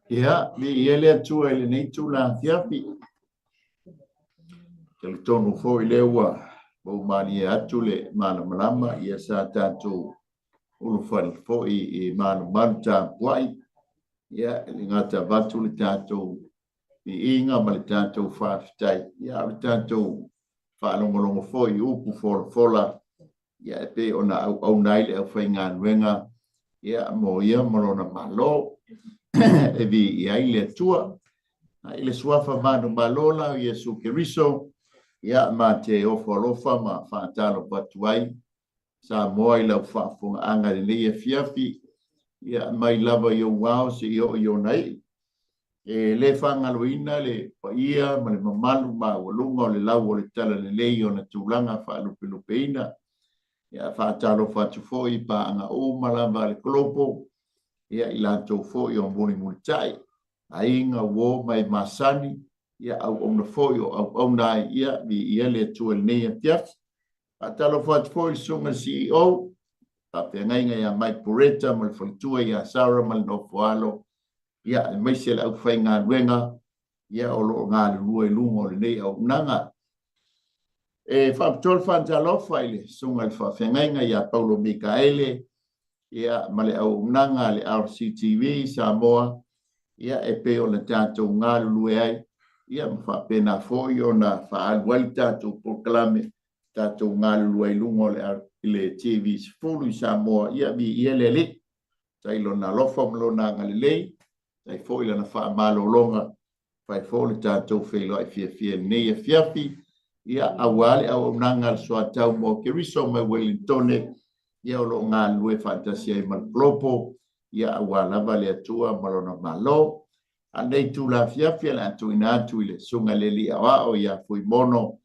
Ia, viia le Atua i lenei itula afiafi. Talitonu foi lea ua malie atu le malamalama, ia sa tatou ulufale foi i malumalu tapuai, ia e le gata avatu le tatou viiga ma le tatou faafetai, ia a o le tatou faalogologo foi i upu folafola ia e pei ona auauna ai le aufaigaluega ia mo ia ma lona Malo e viia ai le Atua. I le suafa manumalo la o Iesu Keriso, ia ma te ofo alofa ma faatalofa atu ai Samoa i lau faafofogaaga i lenei afiafi, ia mai lava i ou ao seia oo i ona iu. E le faagaloina le paia ma le mamalu maualuga o le lau o le Talalelei i ona tulaga faalupelupeina. Ia, faatalofa atu foi i paaga uma lava a le Kolopo, ia i latou foi o mulimulitai, aiga, uo ma e masani, ia auauna foi o auauna ai, ia viia le Atua i lenei afiafi. Faatalofa atu foi i le susuga i le CEO, faafeagaiga ia Mike Poreta ma le faletua ia Sarah ma le nofoalo, ia aemaise le aufaigaluega ia o lo o galulue i luga o lenei auaunaga. E faapitoa le faatalofa i le susuga i le faafeagaiga ia Paulo Mikaele ia ma le auaunaga a le RCTV Samoa ia e pei ona tatou galulue ai ia ma faapena foi ona faaalu ai le tatou polokalame tatou galulue ai i luga o le TV 10 i Samoa ia viia le Alii. Tai lona alofa ma lona agalelei, tai foi lana faamalologa, fai foi le tatou feiloai fiafia i lenei afiafi, ia aua le auaunaga a le Soatau mo Keriso mai Welintone, ia o lo o galulue faatasi ai ma le Kolopo, ia aua lava le Atua ma lona Malo. A o lenei itula afiafi o le a tuuina atu i le Susuga i le Alii Aoao ia Fuimono,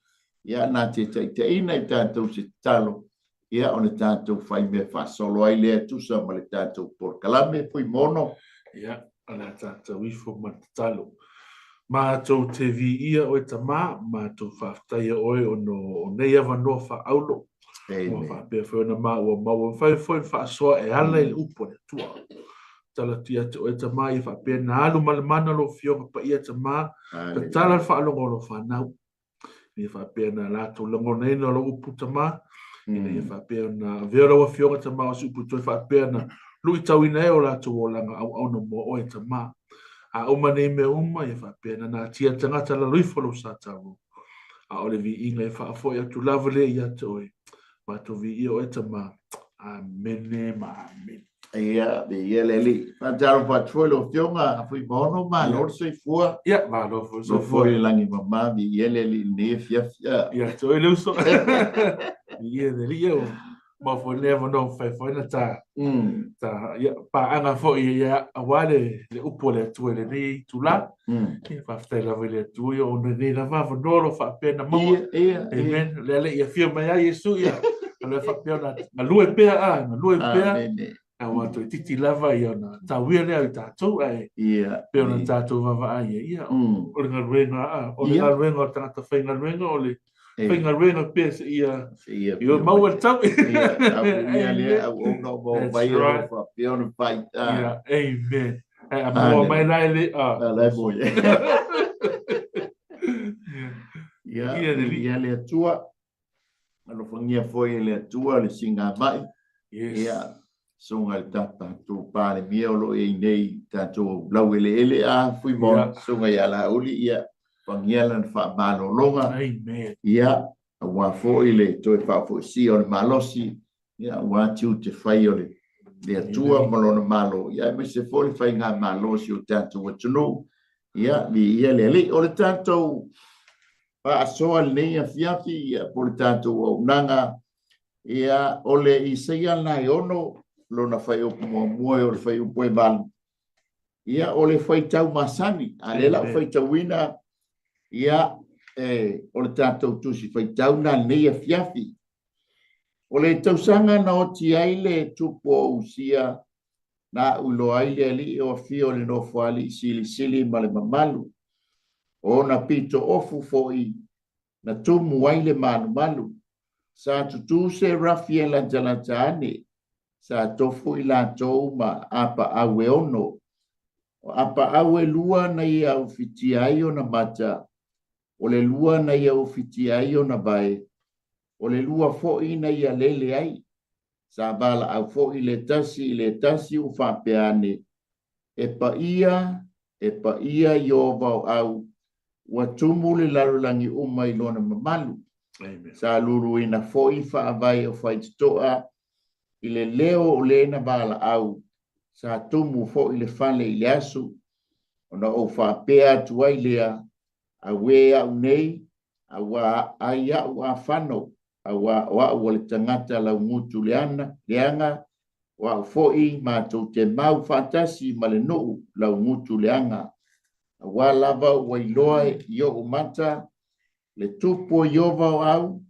ia na te taitaiina i tatou se tatalo, ia ona tatou fai mea faasolo ai lea e tusa ma le tatou polokalame. Fuimono. Ia, o le a tatou ifo ma le tatalo. Matou te viia oe Tama, matou faafetaia oe ona o nei avanoa faaauro. Ua faapea foi ona maua maua mafai foi ona faasoa e ala i le upu a le Atua. Tatalo atu ia te oe Tama ia faapea na alu ma le mana lou Afioga Paia Tama, tatala le faalogo o lou fanau. Ina ia faapea na latou lagonaina o lou upu Tama, ina ia faapea ona avea lau Afioga Tama o se upu toe faapea na luitauina ai o latou olaga auauna mo oe Tama. A uma nei mea uma, ia faapea na natia tagata lalo ifo lou sa taua. A o le viiga e faafoi atu lava lea ia te oe. Matou viia oe Tama. Amene ma amene. Ia, viia le Alii. Faatalofa atu foi lau Afioga Fuimaono, malo le soifua. Ia, malo foi le soifua. Foi le lagi mama, viia le Alii i lenei afiafi. Ia te oe le uso. Viia le Alii, ia maua foi lenei avanoa mafai foi ona ta, ta ia, paaga foi ia, aua le, le upu a le Atua i lenei itula. Ia, faafetai lava i le Atua, ia, ona lenei lava avanoa o lo o faapea ona maua. Ia, ia, Amen. O lea le i afio mai ai Iesu, ia, o lea faapea ona galue pea, a, galue pea. Amene. Aua toeitiiti lava ia ona tauia lea o i tatou, ae pei ona tatou vaavaai ai, ia, o le galuega, a, o le galuega o le tagata faigaluega, o le faigaluega pea seia ia maua le taui. Ia, lea auauna o maua mai o lo o faapea ona fai. Ia, amen. Ae a maua mai la e le, a. La e moi. Ia, ia le Atua. Alofagia foi e le Atua le siigamai. Yes. Ia, susuga i le tatou Palemia o lo o i ai nei tatou laueleele a Fuimono, susuga ia Laauli, ia alofagia lana faamalologa. Amen. Ia, aua foi le toe faafoisia o le malosi, ia, aua tiute fai o le le Atua ma lona Malo, ia, aemaise foi le faigamalo o si o tatou atunuu. Ia, viia le Alii. O le tatou faasoa lenei afiafi, ia, po o le tatou auaunaga, ia, o le Isaia lena e 6, lona fuaiupu muamua e oo i le fuaiupu e 8, ia, o le faitau masani, a o lea o le a ou faitauina, ia, e, o le tatou tusi faitau lena lenei afiafi. O le tausaga na oti ai le tupu o Usia, na aʻu ai le Alii o afio i le nofoalii silisili ma le mamalu, o ona pito ofu foi na tumu ai le malumalu. Sa tutū serafi e latalata ane, sa tofu i latou ma apaau e 6. O apaau e lua na ia ufitia ai ona mata, o le lua na ia ufitia ai ona vae, o le lua foi na ia lele ai. Sa valaau foi le tasi i le tasi ua faapea ane, E paia, e paia Ieova o au, ua tumu le lalolagi uma i lona mamalu. Amen. Sa luluina foi faavae o faitotoa i le leo o le na valaau, sa tumu foi le fale i le aso, ona ou faapea atu ai lea, Auē au nei, auā ai a'u afano, auā o a'u o le tagata laugutu leana, leaga, o a'u foi matou te mau faatasi ma le nuu laugutu leaga, auā lava ua iloa i o'u mata le tupu o Ieova o au,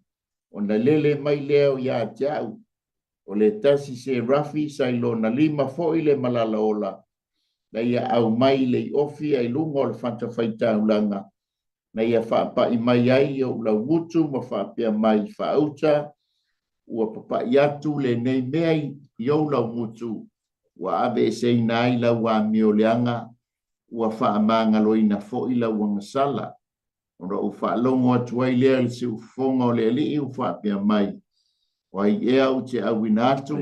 ona lele mai lea o ia te a'u, o le tasi serafi sa i lona lima foi le malala ola, na ia aumai le iofi ai luga o le fatafaitaulaga, na ia faapa'i mai ai i ou laugutu ma faapea mai, Faauta, ua papa'i atu lenei mea i ou laugutu, ua aveeseina ai lau amio leaga, ua faamagaloina foi lau agasala. Ona ou faalogo atu ai lea i le siufofoga o le Alii ua faapea mai, O ai ea ou te auina atu,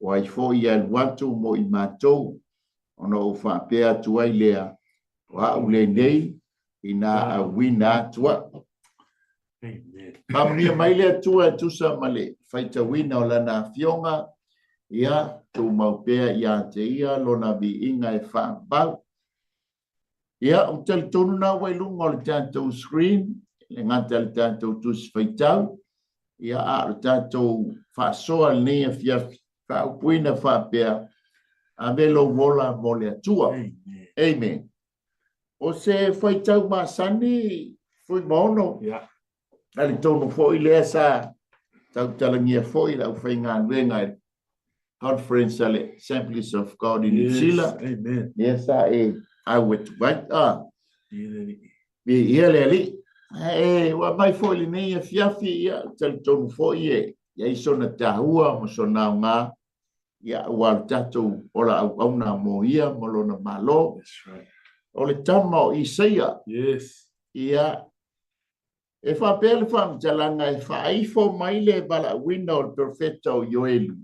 o ai foi e alu atu mo i matou? Ona ou faapea atu ai lea, O a'u lenei, inā auina atu a'u. Faamanuia mai le Atua e tusa ma le faitauina o Lana Afioga, ia tumau pea ia te Ia Lona viiga e faavavau. Ia, ou te talitonu na ua i luga o le tatou screen, le gata i le tatou tusi faitau, ia, a o le tatou faasoa i lenei afiafi, faaupuina faapea, Ave lou ola mo le Atua. Amen. Amen. O se faitau masani, Fuimaono, yeah. Talitonu foi lea sa tautalagia foi le aufaigaluega i conference a le Assemblies of God i New Zealand. Amen. Lea sa e au atu ai. Ah. Viia le Alii. E, ua aumai foi lenei afiafi, ia, talitonu foi e i ai sona taua ma sona aoga, ia, aua lo tatou ola auauna mo ia ma lona Malo. That's right. O le tama o Isaia. Yes. Ia, E faapea le faamatalaga e faaifo mai le valaauina o le perofeta o Ioelu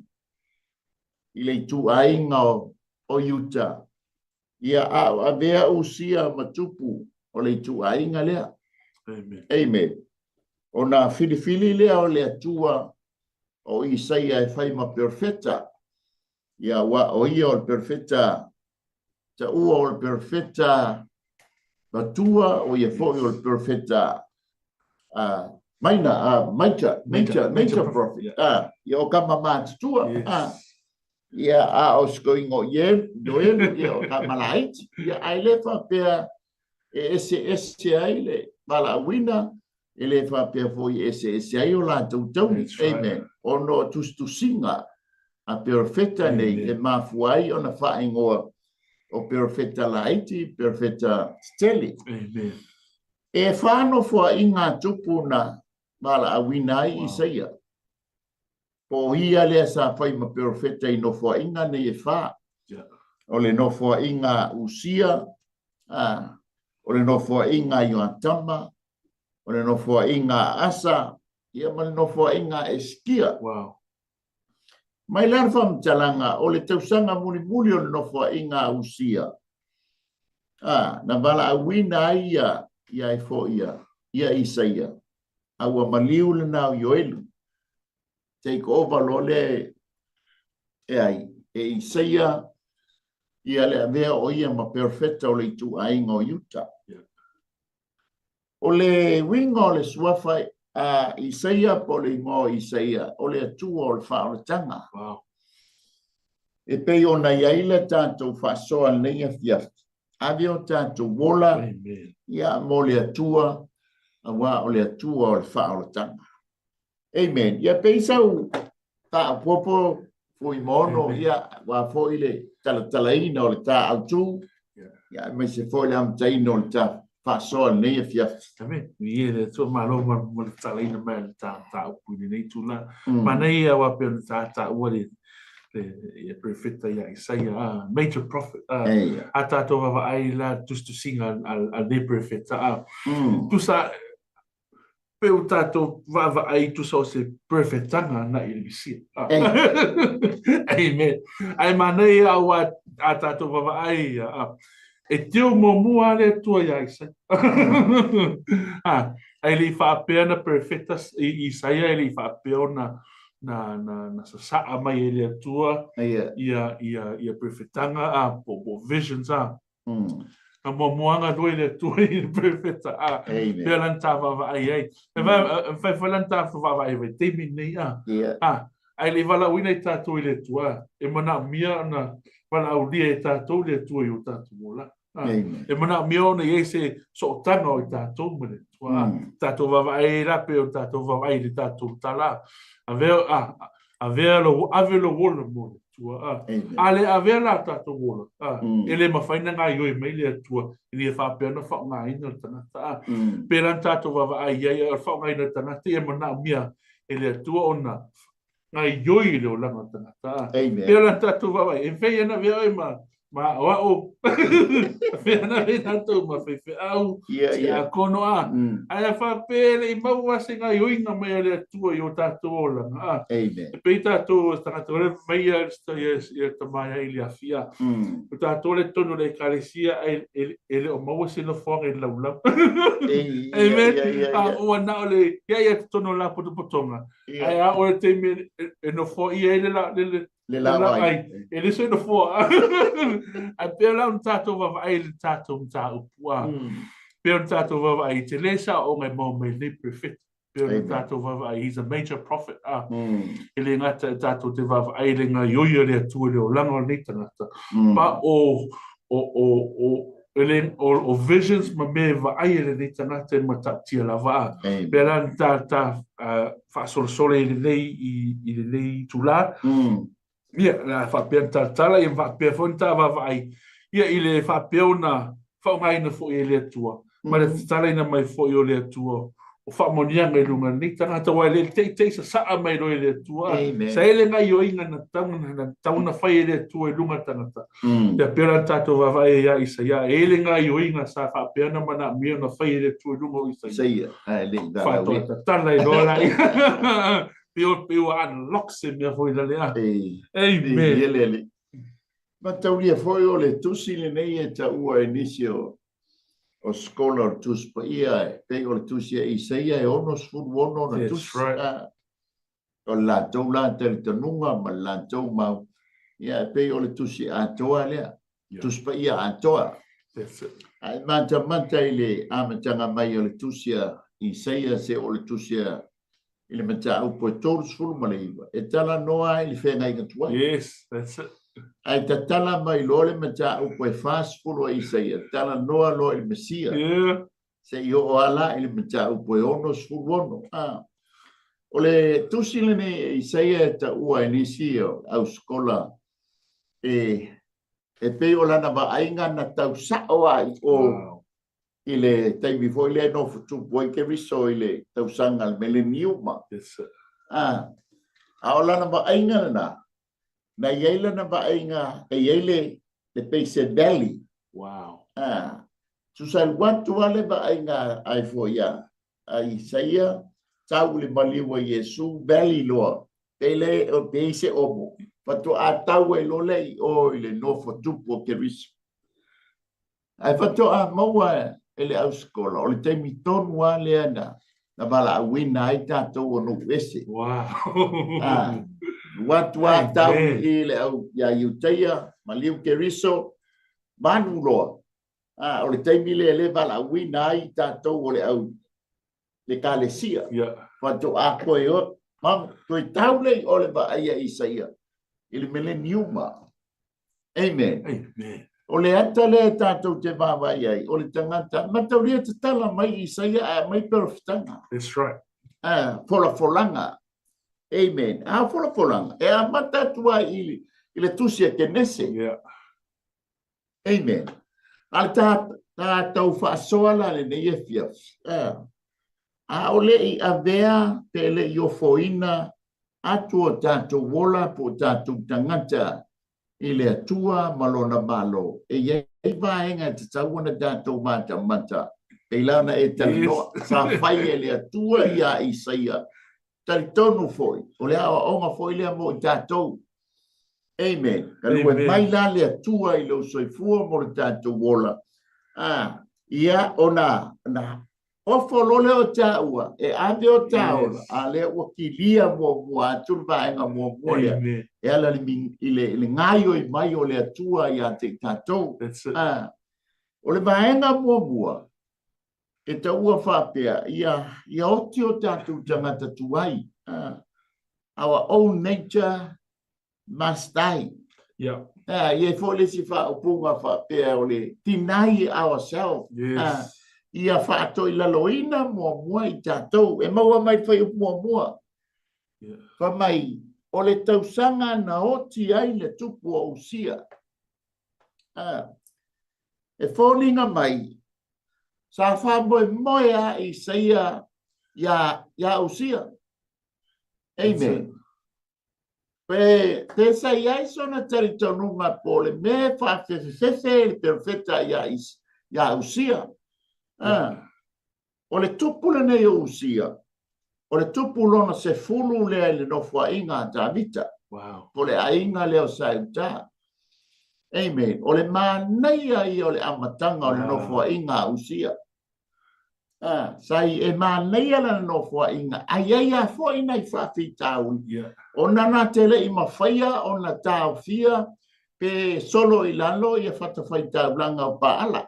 i le ituaiga o Iuta, ia a o avea Usia ma tupu o le ituaiga lea. Amen. Amen. Ona filifili lea o le Atua o Isaia e fai ma perofeta, ia aua o ia o le perofeta taua o le perofeta matua, o ia foi o le perofeta maina, major, major, major prophet. Ia o kama matutua. Ia a o sikoinga o Ioelu, ia o kama laiti. Ia ae le faapea e eseese ai le valaauina, e le faapea foi e eseese ai o latou taui. Amen. Ona o tusitusiga a perofeta nei e mafua ai ona faaigoa o perofeta laiti, perofeta tetele. Amen. E whā nofoaiga a Tupu na valaauina ai Isaia. Po o ia lea sa fai ma perofeta i nofoaiga nei e whā. O le nofoaiga a Usia, o le nofoaiga a Ioatama, o le nofoaiga a Asa, ia ma le nofoaiga a Esikia. Wow. Mai la le faamatalaga, o le tausaga mulimuli o le nofoaiga a Usia, a, na valaauina ai ia, ia ai foi ia, ia Isaia, a ua maliu lena o Ioelu. Take over loa lea e ai, e Isaia, ia le avea o ia ma perofeta o le ituaiga o Iuta. Yeah. O le uiga o le suafa a Isaia po o le igoa o Isaia, o le Atua o le faaolataga. Wow. E pei ona i ai le tatou faasoa i lenei afiafi, ave o tatou ola Amen. ia mo le Atua, aua o le Atua o le faaolataga. Amen. Ia pei sau faaopoopo Fuimaono, ia, aua foi le talatalaina o le ta autu, ia, aemaise foi le amataina o le ta faasoa i lenei afiafi. Amen. Viia le Atua, malo ma le tatalaina mai o le ta mataupu i lenei itula. Manaia aua pei ona ta taua le le ia perofeta ia Isaia, a major prophet, a a tātou vaavaai la tusitusiga a lenei perofeta, a tusa pe ua tātou vaavaai tusa o se perofetaga na i le Mesia. Amen. Ae manaia aua a tātou vaavaai a e teu muamua a le Atua iā Isaia. A, ae le i faapea na perofeta i Isaia e le i faapea ona na, na, na sasaa mai e le Atua ia, ia, ia, ia perofetaga a, po, po visions a. Na muamua galue le Atua i le perofeta a. Pea la na ta vaavaai ai. E mafai foi la na ta vaavaai vaitaimi lenei a. A, ae le i valaauina i tatou i le Atua, e manaomia ona valaaulia e tatou le Atua i o tatou olaga. E manaomia ona i ai se sootaga o i tatou ma le Atua. Tatou vaavaai ai la pei o tatou vaavaai i le tatou tala. Avea, a, avea lou, ave lou ola mo le Atua. A, a le avea la tatou ola, a, e le mafai ona gaoioi mai le Atua ina ia faapea ona faaaogaina le tagata. A, pēlā na tatou vaavaai ai, o le faaaogaina o le tagata ia manaomia e le Atua ona gaoioi i le olaga o le tagata. Amen. Pei o la tatou vaavaai, e mafai ona avea oe ma ma aoao, mafai ona avea tatou ma faifeau, siakono a. Ae a faapea e le i maua se gaoioiga mai a le Atua i o tatou olaga, a. Amen. E pei tatou o tagata o le mai ia ia tama ia i le afia. O tatou le totonu o le ekalesia ae e le o maua se nofoaga i le laulau. Amen. A ua na o le ia ia totonu o la potopotoga. Ae a o le taimi e nofoaia ai le la le le laai, e le se nofoa. Ae pei la ona tatou vaavaai i le tatou mataupu a. Pei ona tatou vaavaai i tele saoaoga e maua mai lenei perofeta. Pei ona tatou vaavaai, he's a major prophet a. E le gata e tatou te vaavaai i le gaoioi a le Atua i le olaga o lenei tagata, pa o o o o e le o, o visions ma mea e vaai e lenei tagata e matautia lava a. Pei la ona ta ta faasolosolo i lenei i, i lenei itulā. Ia, la faapea ona talatala, ia ma faapea foi ona ta vaavaai, ia i le faapea ona faaaogaina foi e le Atua, ma le tatalaina mai foi o le Atua o faamanuiaga i luga o lenei tagata, aua e le teitei sasaa mai loa e le Atua. Sa i ai le gaoioiga na tatau ona fai e le Atua i luga o le tagata. Ia pei la ona tatou vaavaai ai ia Isaia, e i ai le gaoioiga sa faapea ona manaomia ona fai e le Atua i luga o Isaia. Faatoa tatala ai loa laia. Pei ua unlock se mea foi lale a. Amen. Mataulia foi o le tusi lenei e taua e nisi o o scholar o le Tusi Paia, e pei o le tusi a Isaia e 66 ona tusi. Right. O le latou la talitonuga ma le latou mau, ia e pei o le tusi atoa lea, Tusi Paia atoa. That's it. Ae matamata i le amataga mai o le tusi a Isaia se o le tusi a i le mataupu e 39, e talanoa ai i le feagaiga tuai. Yes, that's it. Ae tatala mai loa le mataupu e 40 a Isaia, talanoa loa i le Mesia. Yeah. Se i oo lava la i le mataupu e 66. Ah. O le tusi lenei e Isaia e taua e nisi o au sikola e, e pei o lana vaaiga na tau sao lava i o Wow. i le taimi foi lea e nofo tupu ai Keriso i le tausaga le meleniuma. Yes, sir. A, a o lana vaaiga lena, na i ai lana vaaiga, e i ai le, le pei se valley. Wow. A, tusa alu atu lava le vaaiga ai foi a, a Isaia, tau i le maliu a Iesu, valley loa, pei le, pei se omo, faatoa tau ai loa lea i o i le nofo tupu o Keriso. Ae faatoa maua e le ausikola, o le taimi tonu lava lea na, na valaauina ai tatou o nuu ese. Wow. A, alu atu lava tau i le au ia Iutaia, maliu Keriso, manu loa. A, o le taimi lea le valaauina ai tatou o le au ekalesia. Yeah. Faatoa toe o, ma, toe tau lea i o le vaai a Isaia i le meleniuma. Amen. Amen. O le ata lea e tatou te vaavaai ai, o le tagata, mataulia tatala mai Isaia ae aumai perofetaga. That's right. Ah, folafolaga. Amen. A folafolaga, e amata atu ai i, i le tusi a Kenese. Yeah. Amen. A le ta, tatou faasoa la lenei afiafi, ah, a o le i avea pe le i ofoina atu o tatou ola po o tatou tagata i le Atua ma Lona Malo. E i ai vaega e tatau ona tatou matamata, pei la ona e talanoa, sa fai e le Atua iā Isaia. Talitonu foi, o le aoaoga foi lea mo i tatou. Amen. Galue mai la le Atua i lou soifua mo le tatou ola. Ah, ia ona na ofo loa lea o taua e ave o ta ola, a lea ua kilia muamua atu le vaega muamua lea e ala i le gaoioi mai o le Atua ia te i tatou. Ah, o le vaega muamua e taua faapea, ia oti o tatou tagata tuai. Ah, our own nature must die. Yeah. E i ai foi le isi faaupuga faapea o le deny ourselves. Yes. Ia faatoilaloina muamua i tatou. E maua mai le fuaiupu muamua. Yeah. Fai mai, o le tausaga na oti ai le tupu o Usia. E foliga mai, sa faamoemoe a Isaia ia Usia. Amen. Pe sa i ai sona talitonuga po o le mea e faafefefefe e le perofeta ia Usia. O le tupu lenei o Usia, o le tupu lona 10 lea i le nofoaiga a Tavita. Wow. Po o le aiga lea o Saiuta. Amen. O le manaia ia o le amataga o le nofoaiga a Usia. Sa i e manaia lana nofoaiga, a i ai lava foi nai faafitauli. Ona na te le i mafaia ona taofia pe solo i lalo ia fatafaitaulaga o Paala.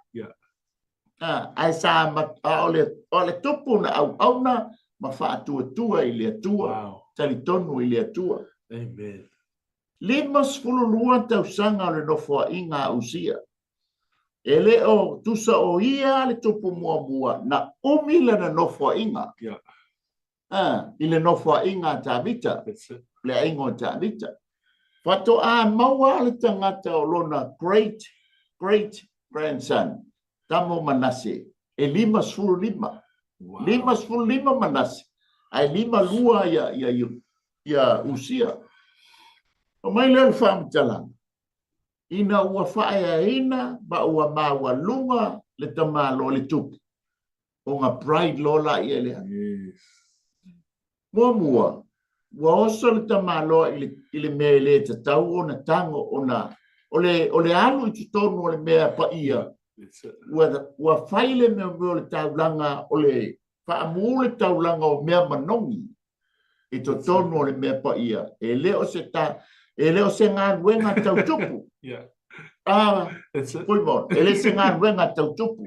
Ae sa a o le tupu na auauna ma faatuatua i le Atua, talitonu i le Atua. Amen. 52 tausaga o le nofoaiga a Usia. E le o tusa o ia le tupu muamua na umi lana nofoaiga. I le nofoaiga a Tavita, le aiga o Tavita. Faatoa maua le tagata o lona great great grandson, tama o Manase, e 55. Wow. 55 Manase, ae 52 ia Usia. Fai mai lea o le faamatalaga, ina ua faaeaina ma ua maualuga le tamaloa le tupu, ona pride loa laia lea. Yes. Muamua, ua oso le tamaloa i le mea e le tatau ona tago, ona o le alu i totonu o le mea paia, ua fai le mea o le taulaga, o le faamu le taulaga o mea manogi i totonu o le mea paia. E le o se ta, e le o se galuega tau tupu. Yeah. Fuimon, e le se galuega tau tupu.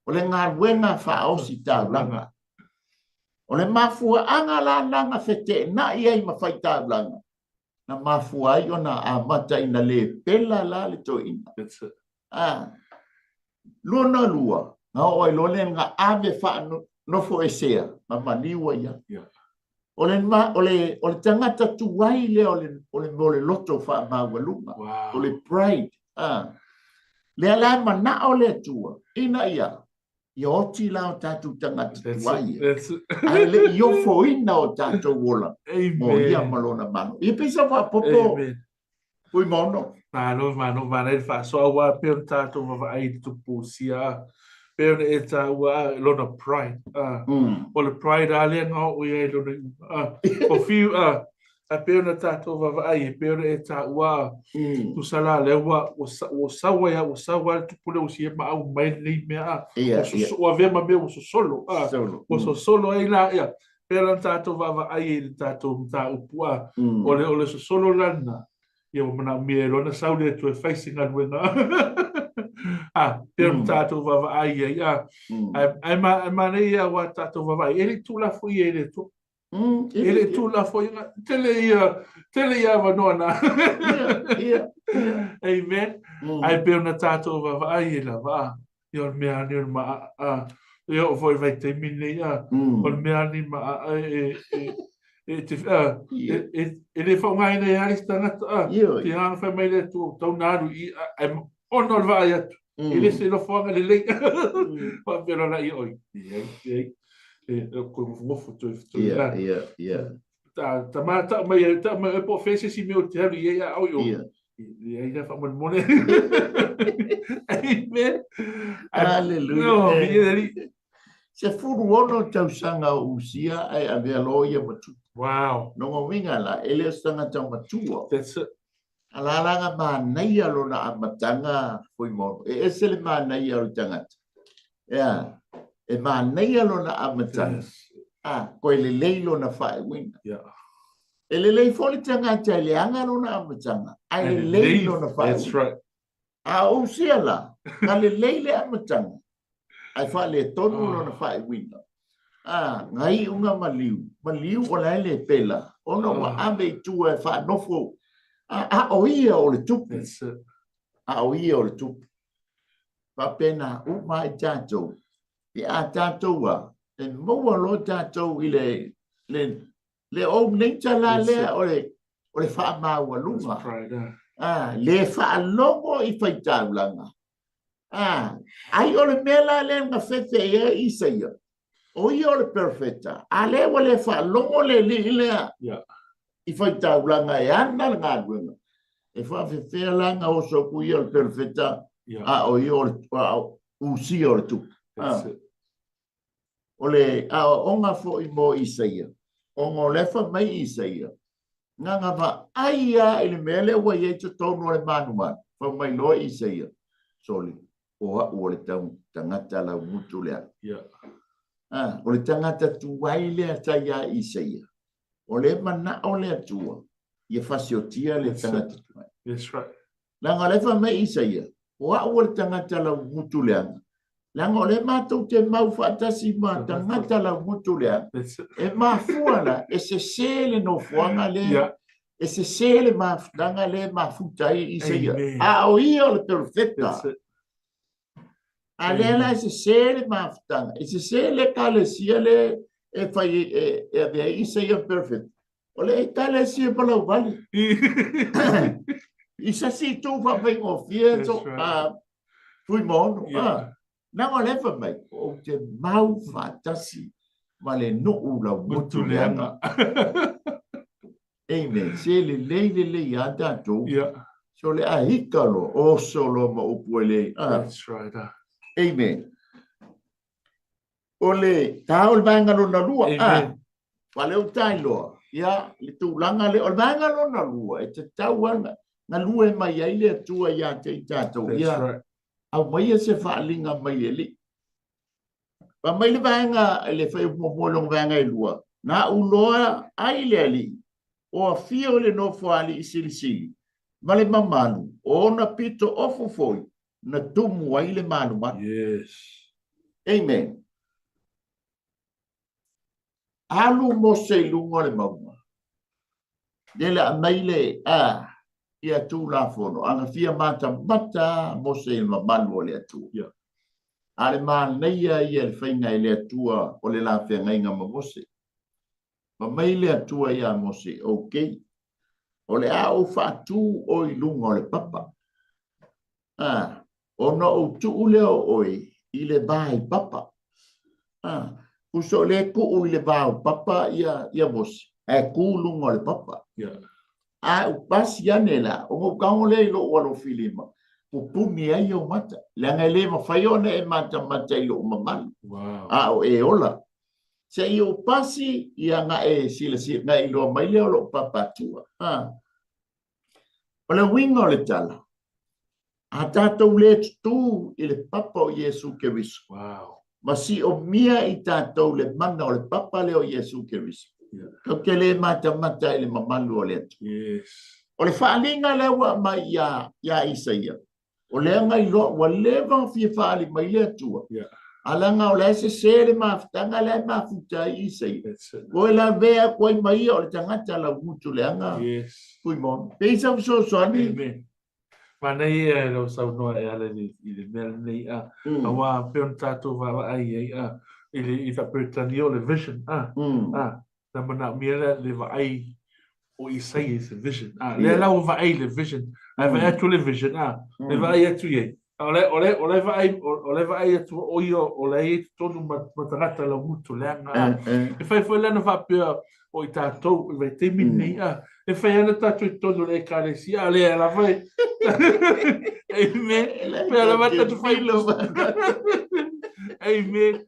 O le galuega faaosi taulaga. O le mafuaaga la na na feteenai ai ma faitaulaga, na mafua ai ona amata ina le pela la le toeaina. Lona lua, na oo ai loa lea na ave faanofoesea ma maliu ai ia. O le tagata tuai lea o le loto faamaualuga, o le pride. Lea la e manao le Atua ina ia oti la o tatou tagata tuai, ae le i ofoina o tatou ola mo ia ma lona Malo. Ia pei sa faaopoopo Fuimaono. Malo, malo, manaia le faasoa, aua pei ona tatou vaavaai i le tupu Usia, pei ona e taua lona pride. O le pride lava lea na oo i ai lona iuga. O fiu, ae pei ona tatou vaavaai, e pei ona e taua, tusa la lea ua sau ai ua sau ai le tupu lea Usia ma aumai lenei mea, ua avea ma mea ua sosolo, ua sosolo ai la, ia, pei ona tatou vaavaai i le tatou mataupu, o le sosolo la lena, ia ua manaomia e lona sau le Atua e fai se galuega. Pei ona tatou vaavaai ai, ae manaia aua tatou vaavaai, e le i tuulafoia e le Atua. E le i tuulafoia, tele ia avanoa na. Amen. Ae pei ona tatou vaavaai e lava, ia o le mea lava lenei o le maaa, e oo foi i le vaitaimi lenei, o le mea lava lenei maaa e le faaaogaina ai lava le isi tagata. Tiga ona fai mai le Atua, ua tatau ona alu i i, ae ona o le vaai atu, e le se nofoaga lelei. Faapea loa la, ia oi, leai, leai, e toe nofonofo, toe la. Ia, ia. Tama tau mai tau mai po fe se si me o te alu i a au i o. Ia ia faamolemole. Amen. Hallelujah. No, mi 16 tausaga o Usia ae avea loa ia ma tupu. Wow. Lona uiga la, e le o se tagata matua. That's it. A la la na manaia lona amataga Fuimaono. E ese le manaia o le tagata. Ea, e manaia lona amataga. Yes. A, koe lelei lona faaiuina. E lelei foi le tagata e leaga lona amataga, ae lelei lona That's faaiuina. right. A o Usia la, na lelei le amataga, ae faaletonu lona faaiuina. A, na iuga maliu, maliu o la e le pela, ona ua ave i tua e faanofo, a, a o ia o le tupu. That's it. A o ia o le tupu. Faapena uma ai tatou, pe a tatou a, e maua loa tatou i le, le, le own nature la lea o le, o le faamaualuga. Right, A, le faalogo i faitaulaga. A, ai o le mea la lea na fefe i ai Isaia. O ia o le perfeta. A lea ua le faalogo le alii lea i faitaulaga e ana le galuega. E faafefea la na oso atu ia o le perfeta, a o ia o le a o Usia o le tupu. That's it. O le aoaoga foi mo Isaia, ona o lea fai mai Isaia, na na vaai lava i le mea lea ua i ai totonu o le manumanu, fai mai loa Isaia, sole, o au o le tagata laugutu leaga. Ah, o le tagata tuai lea sa ia Isaia. O le manao le Atua, ia fasiotia le tagata tuai. That's right. Leaga o lea fai mai Isaia, o au o le tagata laugutu leaga. Leaga o lea matou te mau faatasi ma tagata laugutu leaga. E mafua la, e sese le nofoaga lea, e sese le mafutaga lea e mafuta ai Isaia. A o ia o le perofeta. A lea la e sese le mafutaga, e sese le ekalesia lea e fai e avea ai Isaia ma perofeta. O le ekalesia palauvale. I se isi itu faafaigofie That's right. Fuimaono. Leaga o lea e fai mai, ou te mau faatasi ma le nuu laugutu leaga. Amen. Se lelei lelei lava tatou. So le a hika loa, oso loa ma upu e le. That's right. Amen. O le ta o le vaega lona lua. Amen. Faleutai loa, ia, le tulaga lea. O le vaega lona lua, e tatau lava galue mai ai le Atua ia te i tatou. That's Ia, right. aumaia se faaaliga mai le Alii. Fai mai le vaega, le fuaiupu muamua i lona vaega e lua, na uloa ai le Alii, o afio i le nofoalii silisili, ma le mamalu, o ona pito ofu foi, na tumu ai le malumalu. Yes. Amen. Alu Mose i luga o le mauga. Lele aumai le a ia Tulafono, a na fia matamata Mose i le mamalu o le Atua. A le manaia ia le faiga e le Atua o le la feagaiga ma Mose. Fai mai le Atua iā Mose, Ok, o le a ou faatū oe i luga o le papa. A, ona ou tuu lea o oe i le va i papa. A, tusa o lea e tuu i le va o papa ia, ia Mose, ae tu luga o le papa. A u pasi ane la, ona ou tago lea i lou alofilima, pupuni ai ou mata. Leaga e le mafai ona e matamata i lou mamalu. Wow. A o e ola. Se i ou pasi, ia na e silasila, na e iloa mai lea o lou papatua. A. O le uiga o le tala, a tatou le tutū i le papa o Iesu Keriso, Wow. ma siomia i tatou le mana o le papa lea o Iesu Keriso, tatou te le matamata i le mamalu o le Atua. Yes. O le faaaliga lea ua aumai ia, ia Isaia, O lea na iloa ua leva ona fia faaali mai le Atua. A leaga o la e sese le mafutaga lea e mafuta ai Isaia. Ua lavea atu ai ma ia o le tagata laugutu leaga. Yes. Fuimaono. Pei sa fesoasoani. Amen. Manaia e lau saunoa e ala i le mea lenei a. Aua pei ona tatou vaavaai ai a i le i faa-Peretania o le vision a. A na manaomia le, le vaai o Isaia i se vision. A, lea la ua vaai le vision. Ae vaai atu le vision, a, le vaai atu i ai. O le, o le, o le vaai, o le vaai atu o ia, o le i totonu ma, ma tagata lau gutu leaga. E fai foi lana faapea o i tātou i vaitaimi nei, a, e fai ana tātou i totonu o le ekalesia, a lea lava e, amen, pea lava tātou fai amen,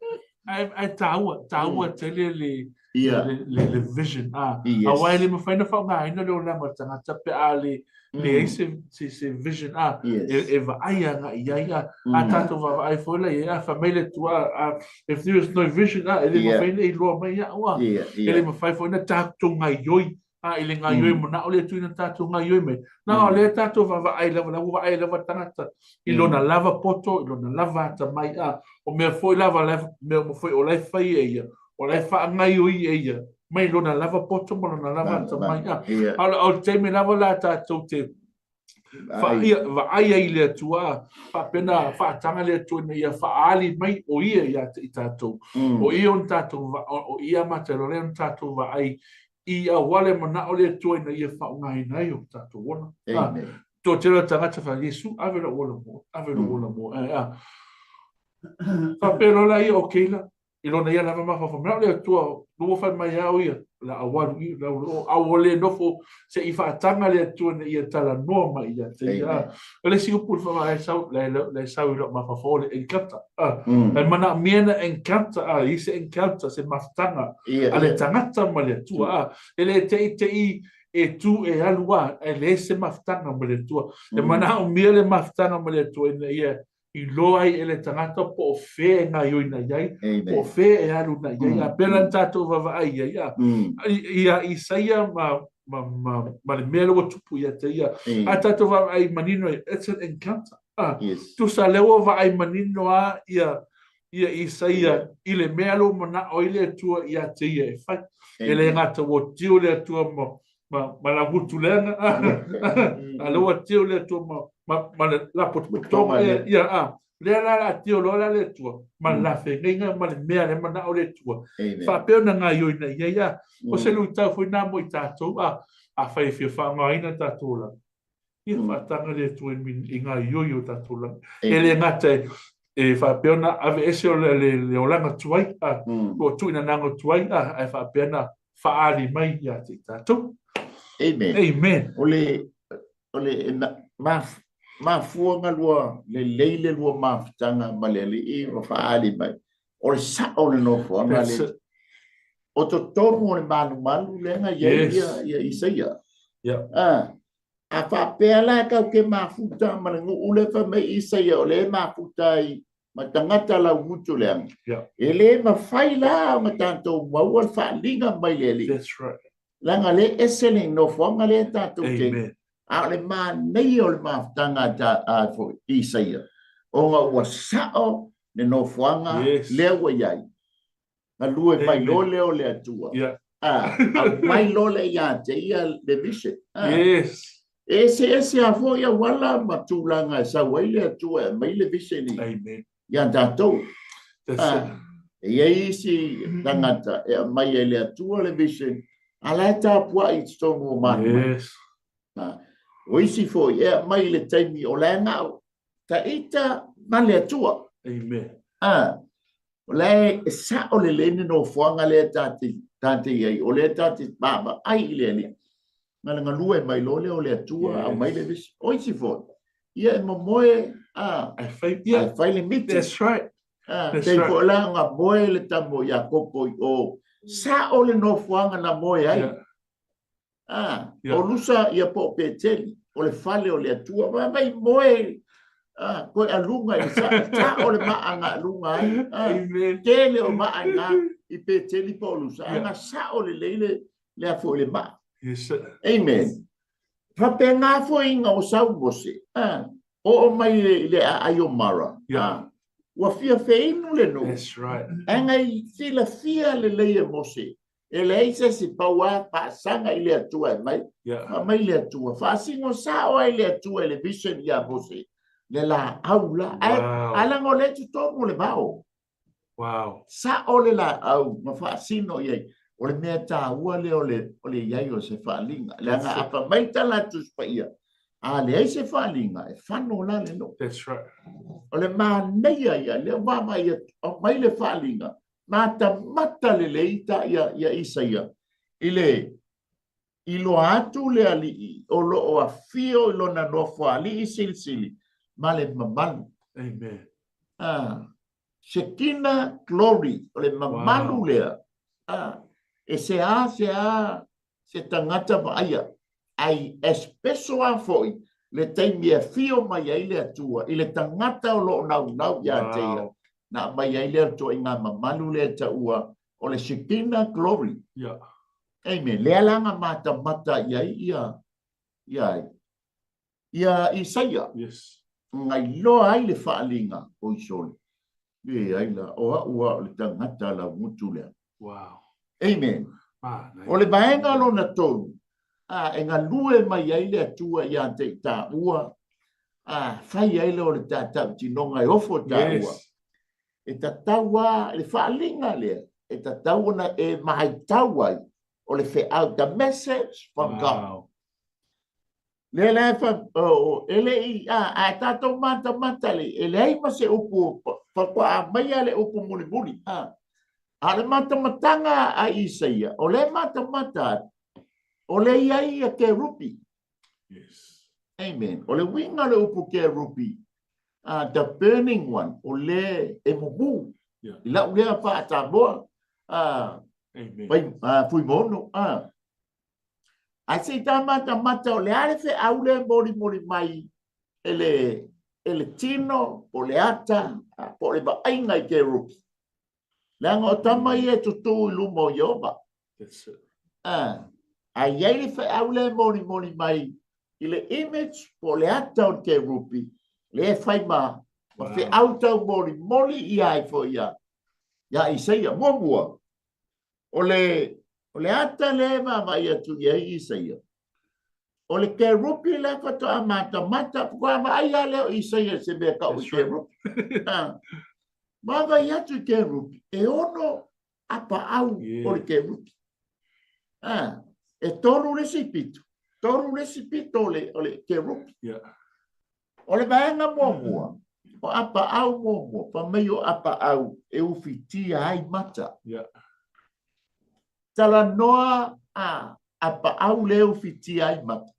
ai, ai tāua, tāua tele le, le, le, le vision, a, yes. Aua e le mawhai na whaongaina le olaga o le tagata pe a le, leai se, se, se vision, a, yes. e, e vaai aga i ai, a, a tātou vaavaai foi la i ai, a, fai mai le Atua, a, if there is no vision, a, e le mawhai na iloa mai au, a, e le mawhai foi na tātou ngaioi, a, i le ngaioi manao le Atua ina tātou ngaioi mai. Na, o lea tātou vaavaai lava, la ua vaai lava tagata i lona lava poto, i lona lava atamai, a, o mea foi lava, la, mea uma foi o la e fai e ia, o la e faagaioi e ia, mai lona lava poto ma lona lava atamai. A, a o le taimi lava la tātou te vaai ai i le Atua, a, faapena faataga le Atua ina ia faaali mai o ia ia te i tātou. O ia ona tātou, o ia mātou, o lea ona tātou vaai i auala e manao le Atua ina ia faaaogaina ai o tātou ola. Amen. Toatele o tagata wha, Iesu, ave lou ola mo, ave lou ola mo. A, faapea loa la ia o keila, i lona ia lava mafaufau, manao le Atua, lua fai mai au ia, la awalu i, la ulu o, au o le nofo, se i faataga le Atua ina ia talanoa mai ia te ia. O le isi upu i le whavae e sau, la e sau i lou mafaufau o le encounter. E manaomia na encounter, a, i se encounter, se mafutaga a le tagata ma le Atua. A, e le teitei e tu e alu a, e leai se mafutaga ma le Atua. E manaomia le mafutaga ma le Atua ina ia iloa ai e le tagata po o fea e gaoioiga i ai, po o fea e alu na i ai. A pēlā na tātou vaavaai i ai, a, iā Isaia ma, ma, ma, ma le mea lea ua tupu ia te ia. A tātou vaavaai manino ai, it's an encounter. A, tusa lea ua vaai manino a ia, ia Isaia i le mea lea ua manao ai le Atua ia te ia e fai. E le gata ua tio le Atua ma, ma, ma la gutu leaga, a lea ua tio le Atua ma, ma, ma le lapotopotoga ea, ia, a, lea la la tio loa la le Atua, ma le la feagaiga ma le mea lea manao le Atua. Faapea ona gaoioiga i ai, a, o se luitau foi na mo i tātou, a, afai e fia faaaogaina tātou olaga, ia faataga le Atua i gaoioi o tātou olaga. E le gata e, e faapea ona aveese o le, le, le olaga tuai, a, o tuuina naga tuai, a, ae faapea ona faaali mai ia te i tātou. Amen. Amen. O le, o le maf, mafuaga lua lelei le lua mafutaga ma le Alii ma faaali mai. O le sao o le nofoaga le. O totonu o le malumalu lea na i ai ia, ia Isaia. Yeah. Ah, a faapea la kau ke mafuta ma le nuu le fai mai Isaia o le mafuta ai ma tagata laugutu leaga. Yeah. E le mafai la ona tatou maua le faaliga mai le Alii. That's right. Leaga le ese le nofoaga lea tatou te. Amen. A o le manaia o le mafutaga a, a foi Isaia, ona ua sao le nofoaga Yes. lea ua i ai. Galue mai loa lea o le Atua. Yeah. A, aumai loa lea ia te ia le vision. A, Yes. e eseese lava foi auala ma tulaga e sau ai le Atua e aumai le vision i, Amen. ia tatou. That's A, it. e i ai isi tagata e aumai e le Atua le vision, a la e tapuai i totonu o malu. Yes. A, o isi foi e aumai i le taimi o la e gao taita ma le Atua. Amen. A, O la e sao lelei le nofoaga lea ta te i ai, o lea ta te vaavaai i le Alii, na le galue mai loa lea o le Atua, aumai le visi. O isi foi, ia e momoe, a, Ae fai, ia, ae fai le miti. That's right. A, That's pei right. foi la ona moe le tama o Iakopo i o, sao le nofoaga na moe ai. Yeah. A, Yeah. o Lusa ia po o Peteli, o le fale o le Atua, ma mai moe, a, koe aluga i sa, sa o le maaga aluga ai. A, Amen. tele o maa i ngā i Peteli po o Lusa, Yeah. aga sa o le lei le afo i le maa. Yes, sir. Amen. Faapena foi ina o sau Mose, a, oo mai i le aai o Mara, Yeah. a, ua fia feinu le nuu. That's right. Aga i silafia lelei e Mose, E leai se isi pau a faasaga i le Atua e mai. Yeah. Faa mai le Atua. Faasino sao ai le Atua i le vision ia Mose. Le laau la. Ae, Wow. ae leaga o lea e totonu o le vao. Wow. Sao le laau ma faasino i ai. O le mea taua lea o le, o le i ai o se faaliga. Leaga a fai mai tala a Tusi Paia, A leai se faaaliga, e fano la le nuu. That's right. O le manaia ia, lea ua vaavaai atu, aumai le faaaliga, matamata lelei ta ia, ia Isaia i le iloa atu le alii o lo o afio i lona nofoalii silisili ma le mamalu. Amen. Ah, Shekinah glory, o le mamalu wow. lea. Ah, e se a se a se tagata vaaia, ai espeso a foi le taimi e afio mai ai le Atua i le tagata o lo o naunau ia te ia, na aumai ai le Atua i ngā mamalu lea e taua o le Shekinah glory. Yeah. Amen. Lea la na matamata i ai ia, ia ai. Ia Isaia. Yes. Na iloa ai le faaaliga o Isole. Leai la, o au a o le tagata laugutu lea. Wow. Amen. O le vaega lona tolu, a, e galue mai ai le Atua ia te i tāua, a, fai ai lea o le tātautinoga e ofo tāua. Yes. E tatau a le faaaliga lea, e tatau ona e maitau ai o le feau, the message from wow. God. Lea la e fa, o, e le i, a, a e tātou matamata le, e leai ma se upu, faatoa aumaia le upu mulimuli, a. A o le matamatanga a Isaia, o le matamata atu, o le i ai ia kerupi. Yes. Amen. O le uiga o le upu kerupi, the burning one, o le e mumu. Yeah. I lau lea faa-Samoa, Amen. Vai, Fuimaono, Ae se i tā matamata o le a le feau lea e molimoli mai e le, e le tino, po o le ata, po o le vaaiga i kerupi. Leaga o tama ia e tutū i luma o Ieova. That's it. Ae i ai le feau lea e molimoli mai i le image po o le ata o le kerupi, lea e fai ma, ma feau taumolimoli ia ai foi ia, ia Isaia. Muamua, O le, o le ata lea e vaavaai atu i ai Isaia, o le kerupi lea faatoa matamata, faatoa vaai lava lea o Isaia i se mea tau i kerupi. Vaavaai atu i kerupi, e ono apaau o le kerupi. Ah, e tolu le isi pito, tolu le isi pito o le, o le kerupi. Yeah. O le vaega muamua, o apaau muamua, fai mai o apaau e ufitia ai mata. Yeah. Talanoa a apaau le ufitia ai mata.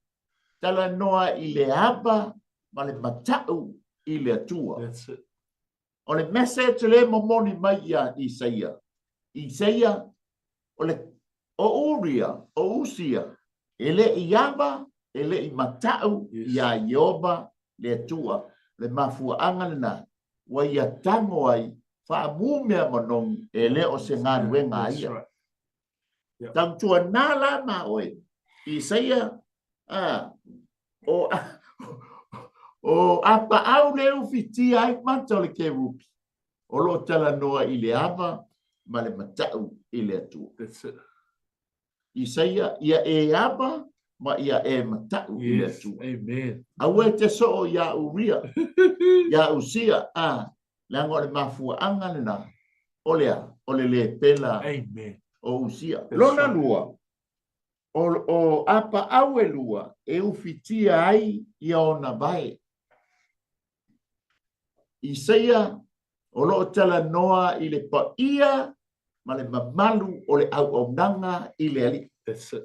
Talanoa i le ava ma le mata'u i le Atua. That's it. O le message lea e momoli mai ia Isaia. Isaia, o le o Uria, o Usia, e le i ava, e le i mata'u Yes. iā Ieova le Atua. O le mafuaaga lena ua ia tago ai faamu mea manogi, e le o se galuega a That's ia. right. Yeah. Tautuanā la ma oe, Isaia, a, o, o apaau le ufitia ai mata o le kerupi, o lo o talanoa i le ava ma le mata'u i le Atua. That's it. Isaia, ia e ava ma ia e mata'u i le Yes. Atua. Amen. Aua e te soo iā Uria, iā Usia, a, leaga o le mafuaaga lena, o le a? O le lē pela Amen. o Usia. That's Lona right. lua, o, o apaau e lua e ufitia ai ia ona vae. Isaia, o lo o talanoa i le paia ma le mamalu o le auaunaga i le Alii. That's it.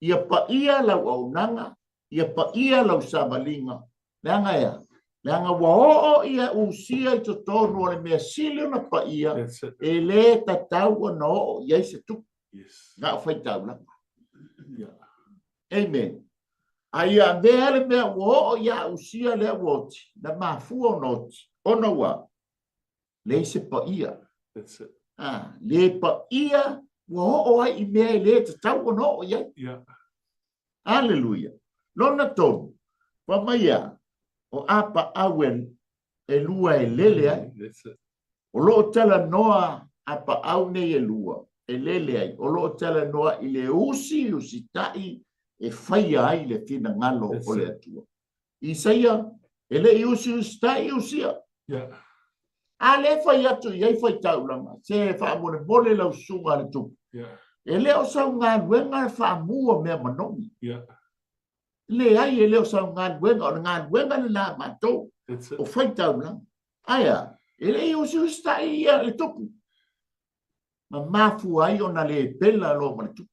Ia paia lau auaunaga, ia paia lau savaliga. Leaga e a? Leaga ua oo ia Usia i totonu o le mea sili ona paia, That's it. e lē tatau ona oo i ai se tupu. Yes. Na o faitaulaga. Yeah. Amen. A ia avea le mea ua oo iā Usia lea ua oti, na mafua ona oti, ona ua leai se paia. That's it. Ah, le paia ua oo ai i mea e lē tatau ona oo i ai. Yeah. Aleluia. Lona tolu, fai mai a, o apaau e, e lua e lele ai. That's it. O lo o talanoa apaau nei e lua e lele ai, o lo o talanoa i le usi usitaʻi e faia ai le finagalo That's o le it. Atua. Isaia, e le i usiusitaʻi Usia. Yeah. A lea e fai atu i ai faitaulaga, se faamolemole lau susuga a le tupu. Yeah. E le o sau galuega le faamu o mea manogi. Yeah. Leai, e le o sau galuega, o le galuega lena a matou, o faitaulaga. Ae a? E le i usiusitai ia le tupu. Ma mafua ai ona le pela loa ma le tupu.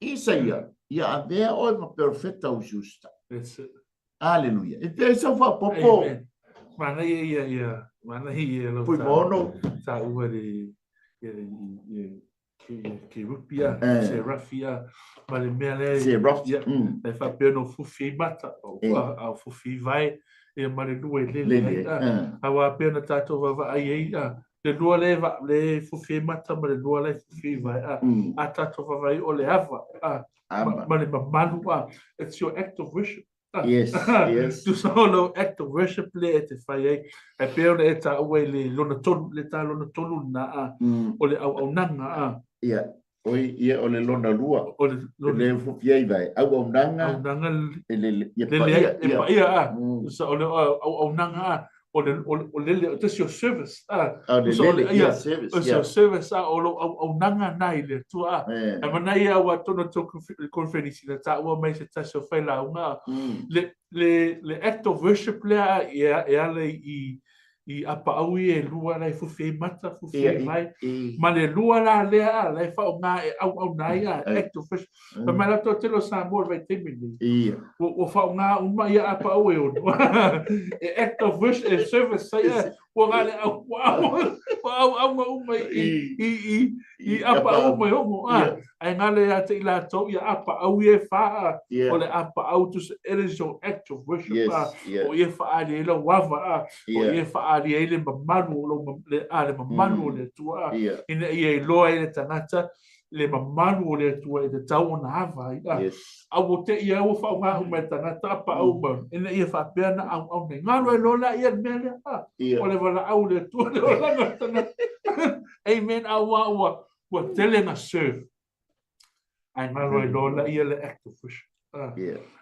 Isaia, ia avea oe ma perofeta usiusitai. Aleluia. E pei sau faaopoopo. Manaia ia ia, manaia ia lau Fuimaono. Taua le ia Kerupia, Serafia, ma le mea lea Seraph. Ia, e faapea ona fufi ai mata, a fufi ai vae, ia ma le lua e lele ai. Aua pei ona tatou vaavaai ai, le lua lea e fufi ai mata ma le lua la e fufi ai vae. A tatou vaavaai o le ava, ma le mamalu, it's your act of worship. Yes, yes. Tusa o lou act of worship lea e te fai ai. E pei ona e taua i le lona tolu, le tā lona tolu lena, a, o le auaunaga, a. Ia, oi, ia o le lona lua. O le lona. Le fufi ai vae, auaunaga. Auaunaga. E lele, ia paia. Lele, e paia, a. Tusa o le auaunaga, a. O le, o lele, that's your service, a. O le lele, ia, service, ia. Your service, a, o lou auaunaga na i le Atua, a. E manaia aua atonu o tou conference na taua mai se tasi o failauga, a. Le act of worship lea, e ala i apaau ia e lua la e fufi ai mata, fufi ai vae. Ma le lua la lea, a, la e faaaoga e auauna ai, a, act of worship. Fai mai la toatele o Samoa i le vaitaimi lenei. Ia. Ua faaaoga uma ia apaau e ono. E act of worship, e service ai, a, ua na le au, ua auauna uma i apaau uma e ono, a. Ae galo ia te i latou ia apaau ia e fa, a. O le apaau tusa, it is your act of worship, a. O i e faaali ai lau ava, a. O i e faaali ai le mamalu o lou, a, le mamalu o le Atua, a. Ina ia iloa ai le tagata le mamalu o le Atua e tatau ona ava ai. A, Yes. a ua te i ai ua faaaoga uma e tagata a paau ma, ina ia faapea ona auau nei. Galo e loa la ia le mea lea. A, o le valaau o le Atua le olaga o le tagata. Amen. Aua ua, ua tele na serve. Ae galo e loa la ia le act of worship. A,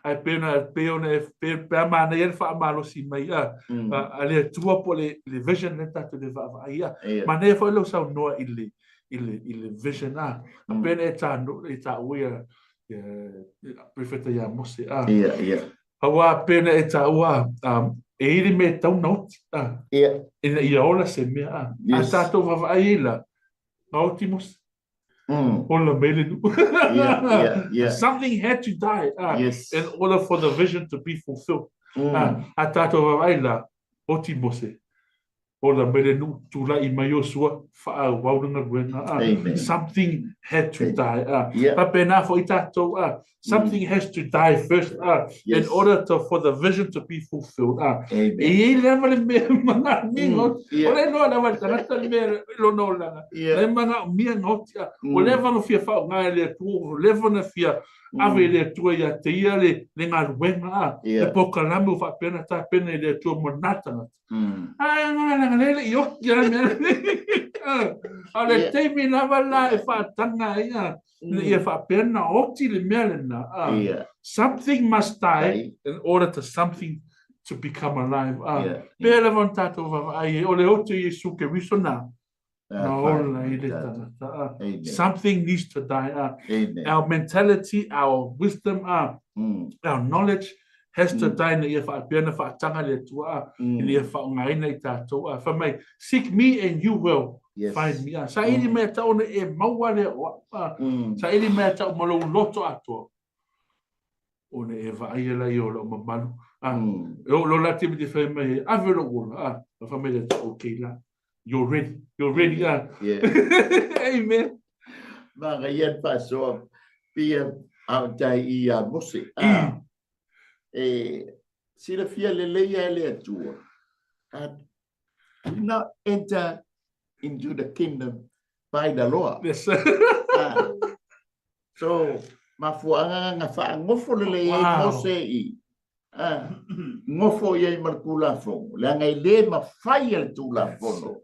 ae pei ona, pei ona e, pe, pe a manaia le faamalosi mai a, a le Atua po o le, le vision lea tatou te vaavaai a. Manaia foi lou saunoa i le, i le, i le vision a. A pei ona e ta, e taua ia, ia, perofeta ia Mose a. Ia, ia. Aua pei ona e taua a, e i ai le mea e tatau ona oti a. Ina ia ola se mea a. A tatou vaavaai ai la, na oti Mose. Ola mai le nuu. Something had to die in order for the vision to be fulfilled. A tatou vaavaai la, oti Mose, ola mai le nuu, tulai mai Iosua, faaauau le galuega. Something had to die. Faapena foi tatou, Something has to die first in order to, for the vision to be fulfilled. E i ai lava le mea manaomia ona oti. O le iloa lava e le tagata le mea i lona olaga. E manaomia ona oti. Ua leva ona fia faaaoga e le Atua, ua leva ona fia ave i le Atua ia te ia le galuega, le polokalame ua faapea ona tapena e le Atua mo lena tagata. Ae leaga lea e le i oti lava le mea lenei. A o le taimi lava la e faataga ai, ina ia faapea ona oti le mea lena. Something must die in order to something to become alive. Pea lava ona tatou vaavaai ai, o le oti o Iesu Keriso na, na ola ai le tagata. Something needs to die. Our mentality, our wisdom, our knowledge has to die ina ia faapea ona faataga le Atua, ina ia faaaogaina i tatou. Fai mai, seek me and you will find me. Saili mai ia te au ona e maua lea o au. Saili mai ia te au ma lou loto atoa, ona e vaaia laia o lau mamalu. E oo loa la taimi te fai mai ai, ave lou ola. Fai mai le Atua, okay la, you're ready, you're ready. Amen. Manaia le faasoa pia a o tai i a Mose. E silafia lelei e le Atua. Do not enter into the kingdom by the law. Yes. So, mafuaaga na faagofo lelei ai Mose i gofo i ai ma le Tulafono, leaga e le mafai e le Tulafono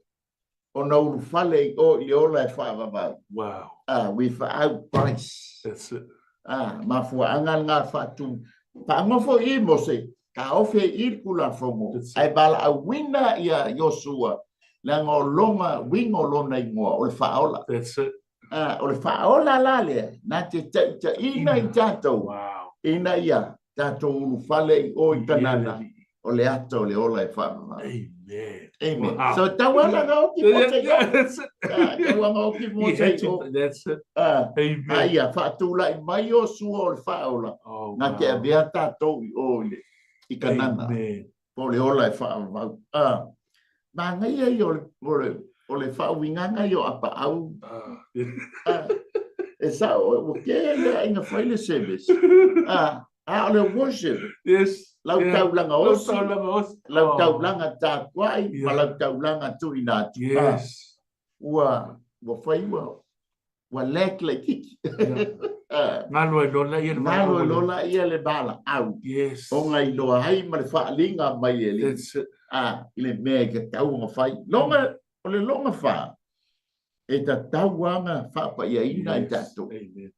ona ulufale i o i le ola e faavavau. Wow. Without Christ. That's it. Mafuaaga lena faatu. Faagofo i Mose, taofi ai i le Tulafono, ae valaauina ia Iosua, leaga o lona uiga o lona igoa, o le faaola. That's it. O le faaola la lea, na te taitaiina i tatou, ina ia. Tatou ulufale i o i Kanana, o le ata o le ola e faamama. Amen. Amen. Wow. So tau ala ga oki mo te Yeah, that's it. Tau anga oki mo He te had o. to, that's it. A Amen. ia faatulai mai o sua o le faaola, Oh, na te wow. avea tatou i o i le i Kanana, Amen. po o le ola e faavavau. Manaia ia o le, o le, o le faauigaga ia o apaau. E sao, ua tele lava ina fai le service. A o le worship. Yes. Lau taulaga Lau osi, taulaga osi. lau Oh. taulaga tapuai, ma Yeah. lau taulaga tuuina atu. Yes. Ua fai ua, ua lack laitiiti. Yeah. Galo ai loa laia le Galo ai valaau. loa laia le valaau. Yes. Ona iloa ai ma le faaliga mai e le. That's it. I le mea e tatau ona fai. Loga, o le loga fa, e tatau lava ona faapaiaina i Yes. tatou. Amen.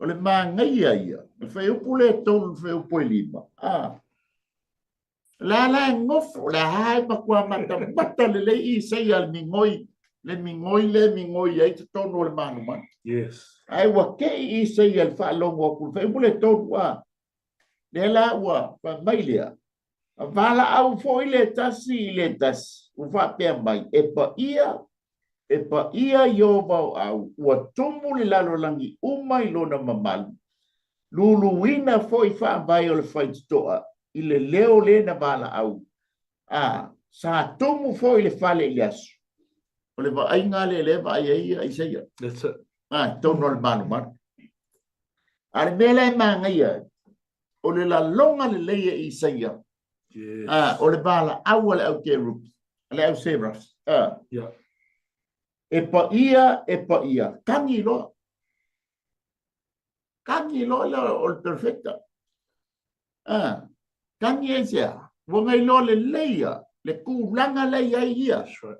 O le manaia ia, le fuaiupu lea e 3 le fuaiupu e 5. O le a la e nofo, o le a e matua matamata lelei Isaia le migoi, le migoi lea e migoi ai totonu o le manumanu. Yes. Ae ua tei Isaia le faalogo atu le fuaiupu lea e 3, lea la ua fai mai lea, valaau foi le tasi i le tasi, ua faapea mai, e paia, e paia Ieova o au, ua tumu le lalolagi uma i lona mamalu, luluina foi faavae o le faitotoa i le leo le na valaau, sa tumu foi le fale i le aso. O le vaaiga lea lea vaai ai ia Isaia. That's it. Tonu o le manumanu. A le mea la e manaia, o le laloga lelei e Isaia, Yes. o le valaau a le au kerupi, a le au seraphs. Yeah. E paia, e paia, tagi loa. Tagi loa le o le perfecta. Tagi ai sea, ua ngai loa lelei ia, le tulaga la i ai ia. That's right.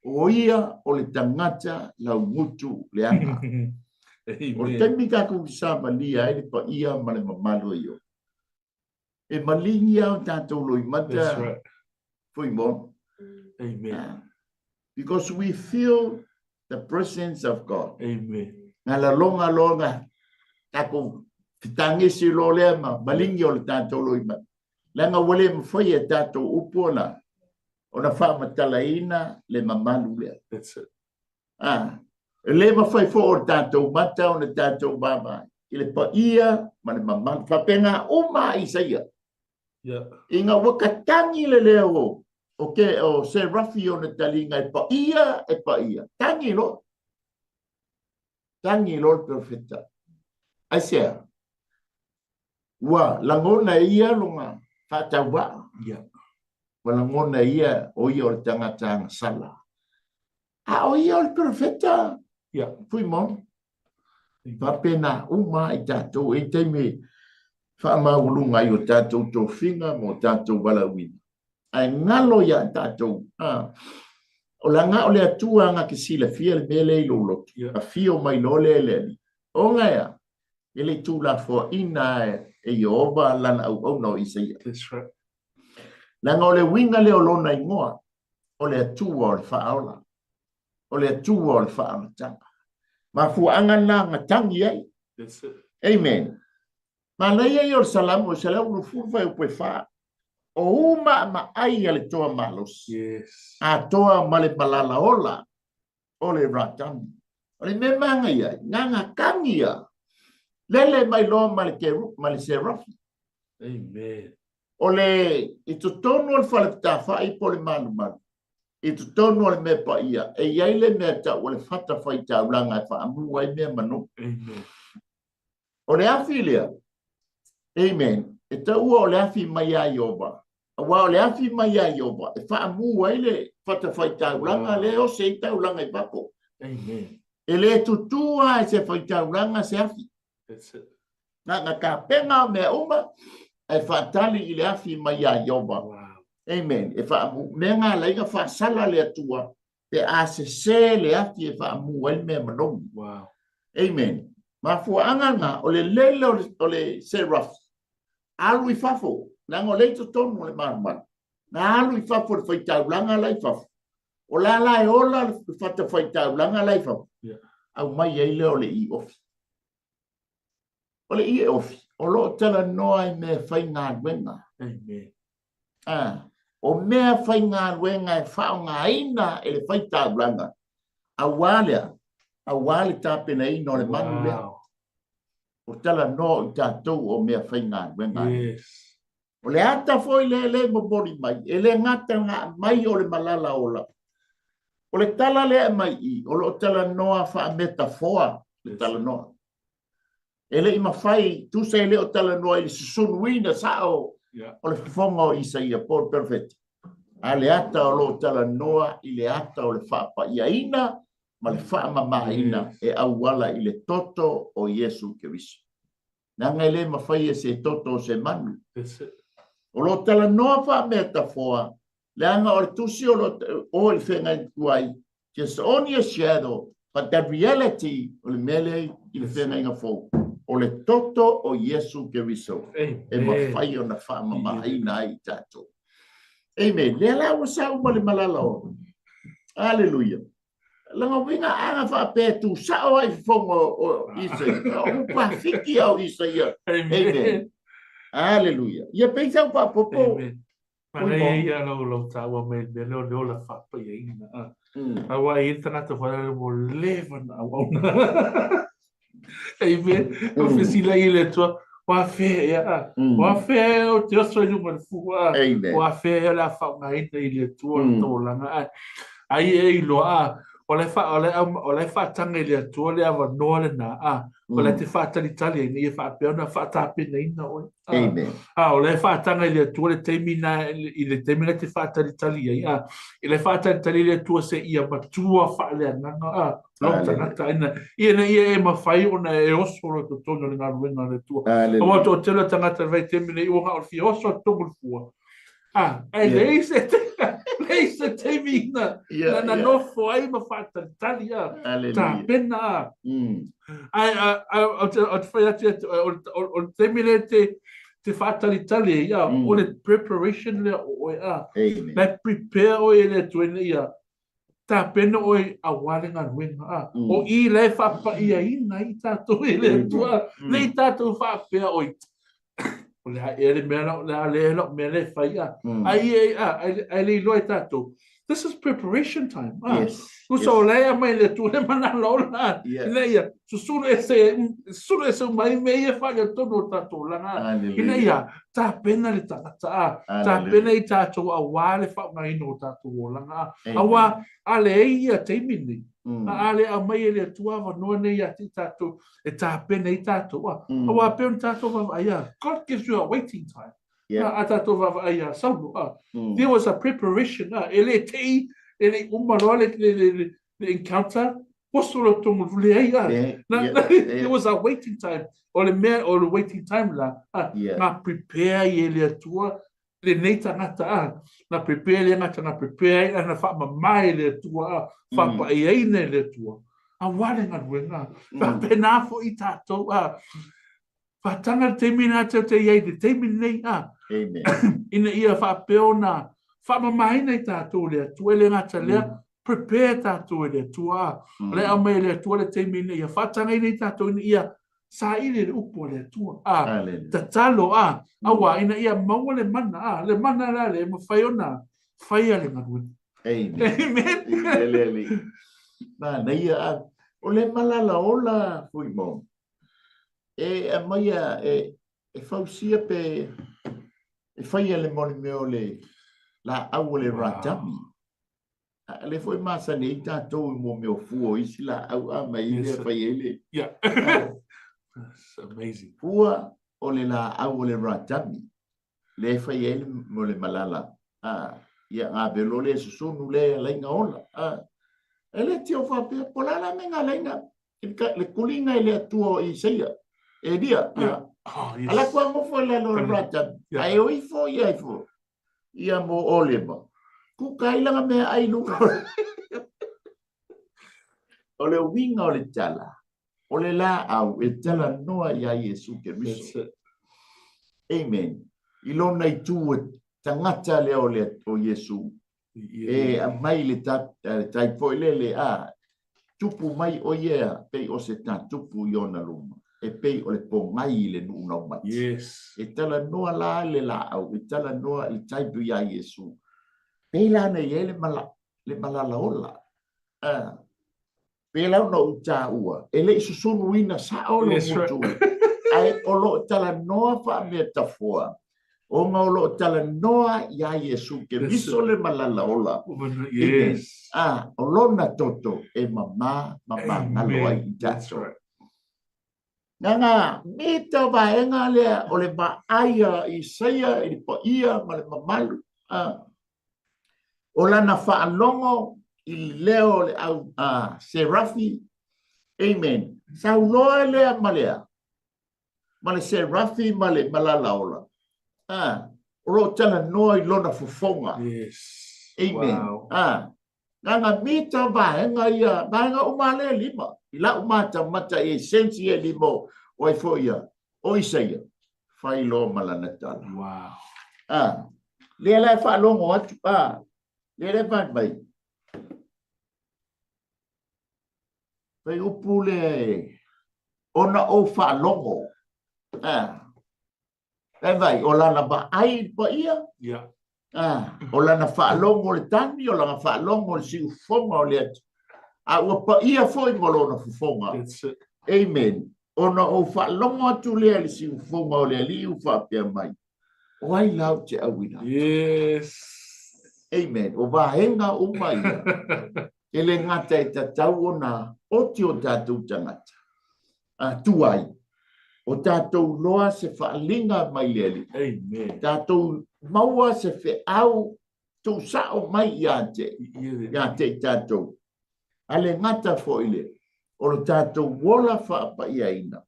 O ia o le tagata laugutu leaga. O le Amen. taimi tatou te savalia ai le paia ma le mamalu e Ieova. E maligi lava o tatou loimata That's right. Fuimono. Amen. Because we feel the presence of God. Amen. Nga laloga loa nga tatou fetagisi loa lea ma maligi o le tatou loimata. Leaga ua le mafai e tatou upu ona ona faamatalaina le mamalu lea. That's it. E le mafai foi o le tatou mata ona tatou vaavaai i le paia ma le mamalu. Faapena uma a Isaia. Yeah. Ina ua tatagi le leo o ke o Serafi ona taliga e paia, e paia. Tagi loa. Tagi loa le profeta. Aisea, ua lagona e ia lona faatauvaa. Yeah. Ua lagona e ia o ia o le tagata agasala. A o ia o le profeta. Yeah. Fuimono. Faapena uma i tatou e taimi faamaualuga ai o tatou tofiga ma o tatou valaauina. Ae galo ia tatou. O le aga o le Atua aga te silafia le mea lea i lou loto. Yeah. Afio mai loa lea e le Alii. Ona ea, e le i tuulafoaina e Ieova lana auauna o Isaia. That's right. Leaga o le uiga lea o lona igoa, o le Atua o le faaola, o le Atua o le faaolataga. Mafuaaga na na tagi ai. That's it. Amen. Manaia ia o le Salamo e 120 fuaiupu e 4. O umaamaai a le toa malosi. Yes. Atoa ma le malala ola o le ratani. O le mea manaia ai, na nga tagi ia. Lele mai loa ma le keru, ma le serafi. Amen. O le, i totonu o le fale tafai po o le malumalu, i totonu o le mea paia, e i ai le mea tau o le fata faitaulaga e faamu ai mea manu. Amen. O le afi lea, amen, e taua o le afi mai ia Ieova. Aua o le afi mai ia Ieova, e faamu ai le fata faitaulaga Wow. lea e ose ai taulaga i fafo. Amen. E le tutū lava e se faitaulaga se afi. That's it. Na na tapena o mea uma, e faatali i le afi mai ia Ieova. Wow. Amen. E faamu, mea ngā laina faasala le Atua, pe a sesē le afi e faamu ai le mea manogi. Wow. Amen. Mafuaaga na, o le lele o le, o le seraph, alu i fafo, leaga o lea i totonu o le malumalu. Na alu i fafo le faitaulaga la i fafo. O la la e ola le fata faitaulaga la i fafo. Yeah. Aumai ai lea o le iofi. O le ie ofi. O lo o talanoa i mea faigaluega. Amen. A, o mea faigaluega e faaaogaina e le faitaulaga, aua lea, aua le tapenaina o le manu lea. Wow. O talanoa o i tatou o mea faigaluega. Yes. O le ata foi lea e le momoli mai, e le gata na aumai o le malala ola. O le tala lea e aumai i, o lo o talanoa faametafoa le talanoa. E le i mafai, tusa e le o talanoa i le susunuina sao o le fofoga o Isaia po o le perofeta. A le ata o lo o talanoa i le ata o le faapaiaina ma le faamamaina e auala i le toto o Iesu Keriso. Leaga e le mafai e se toto o se manu. O lo o talanoa faametafoa, leaga o le tusi o lo o i le feagaiga tuai, just only a shadow, but the reality, o le mea lea i le feagaiga fou, o le toto o Iesu Keriso e mafai ona faamamaina ai i tatou. Amen. Lea la ua sau ma le malala o. Aleluia. Laga uiga aga faapea tu sao ai fofoga o Isaia. O pafiki au Isaia. Amen. Aleluia. Ia pei sau faapopo. Amen. Manaia ia lau lau taua mai le mea lea o le ola faapaiaina. Aua e i ai le tagata foi lea ua leva ona auauna. Amen. O fesili ai i le Atua, ua afea ea a? Ua afea ea ou te oso i luga o le fua a? Ua afea ea o le a faaaogaina i le Atua le taulaga a? Ai e iloa a, o la e o la e o la e faataga i le Atua le avanoa lena a, o la e te faatalitali ai ina ia faapea ona faatapenaina oe. Amen. A, o la e faataga i le Atua le taimi na, i le taimi na te faatalitali ai, a, i la e faatalitali i le Atua se ia matua faaleagaga, a, lou tagata, ina, ina ia e mafai ona e oso loa i totonu o le galuega a le Atua. Aleluia. Aua toatele o tagata i le vaitaimi nei ua na o le fia oso atu tonu le fua, a, ae leai se, leai se taimi na, na, na nofo ai ma faatalitali, a, tapena, a. Ae, a, ou te, ou te fai atu ia te oe, o le taimi lea te, te faatalitali ai, a, o le preparation lea o oe, a. Amen. La e prepare oe e le Atua ina ia tapena oe aua le galuega, a. O i la e faapaiaina ai tatou e le Atua, a. Ne i tatou faapea, oi, o le a ea le mea la, o le a lea lau mea lea e fai, a. Ai e, a, ai le iloa e tatou. This is preparation time. A. Yes. Tusa o la e aumai e le Atua le malala ola, a. Ina ia susulu ese, susulu ese uma ai mea ia e faaletonu o tatou olaga, a. Ina ia tapena le tagata, a. Tapena i tatou aua le faaaogaina o tatou olaga, a. Aua a leai ia taimi lenei, a, a le aumai e le Atua avanoa nei ia te i tatou e tapena ai tatou, a. Aua pei ona tatou vaavaai, a, God gives you a waiting time. A, a tatou vaavaai ia Saulo, a. There was a preparation, a, e le te i, e le i uma loa le, le, le, le, le encounter, oso loa tonu, leai, a. Na, na, there was a waiting time. O le mea, o le waiting time la, a, na prepare ai e le Atua lenei tagata, a, na prepare le gata, na prepare ai, a na faamama e le Atua, a, faapaiaina e le Atua. Aua le galuega. Faapena foi tatou, a, faataga le taimi lena tou te i ai i le taimi lenei, a, Amen. ina ia faapea ona faamamaina i tatou e le Atua, e le gata lea, prepare tatou e le Atua, a, o la e aumai e le Atua le taimi ina ia faatagaina i tatou ina ia saili le upu a le Atua, a, tatalo, a, aua ina ia maua le mana, a, le mana la lea e mafai ona faia le galuega. Amen. Amen. I le Alii. Manaia, a, o le malala ola, Fuaimau, e aumaia e, e fausia pe e faia le mo le mea o le laau o le radami. A lea foi e masani ai tatou i mo mea o fua o isi laau a mai ai lea fai ai le. Yeah. It's amazing. Fua o le laau o le radami. Lea e fai ai le mo le malala. A, ia gavelo lea susunu lea laina ola. A, e le tio faapea, po la la me ngā laina le kulinga i le Atua o Isaia, Elia, yeah. Oh, yes. Ala kua ngofo i lalo o rata, yeah. Ae o ifo ia ifo, ia mo olema. Ku kai langa mea ai lunga. O le uiga o le tala, o le laau e talanoa iā Iesu Keriso. Amen. I lona itu e tagata lea o le o Iesu, e aumai le tai foi lele, a, tupu mai o ia pei o se tatupu i ona luma. E pei o le pogai i le nuu laumati. Yes. E talanoa la le laau, e talanoa i type ia Iesu. Pei la na i ai le, mala, le malala ola. Ah. Pei la ona ou taua, e le i susunuina sao le Yes, right. motu, ae o lo o talanoa faameatafoa, ona o lo o talanoa iā Iesu Keriso le malala ola. Amen. Yes. Ah, o lona toto e mamā ma magalo ai i Amen. That's tatou. right. Leaga mita vaega lea o le vaai a Isaia i le paia ma le mamalu. Ah, o lana faalogo i le leo o le au a Serafi. Amen. Saunoa lea ma lea, ma le Serafi ma le malala ola. Ah, o lo o talanoa i lona fofoga. Yes. Amen. Wow. Ah, leaga mita vaega ia, vaega uma lea e lima. I lau matamata i sense ia e lima o ai foi ia, o Isaia, fai loa ma lana tala. Wow. Ah, lea la e faalogo atu, ah, lea la e fai mai. Fai upu lea e, ona ou faalogo. Ah, e vai, o lana vaai i le paia, Yeah. ah, o lana faalogo le tani, o lana faalogo le siufofoga o le atu. A ua paia foi ma lona fofoga. That's it. Amen. Ona ou faalogo atu lea i le siufofoga o le Alii ua faapea mai, o ai la ou te auina atu? Yes. Amen. O vaega uma ia, e le gata e tatau ona oti o tatou tagata, a tuai, o tatou loa se faaliga mai le Alii. Amen. Tatou maua se feau tuusao mai ia te, ia te i tatou. A le gata foi lea, o lo tatou ola faapaiaina,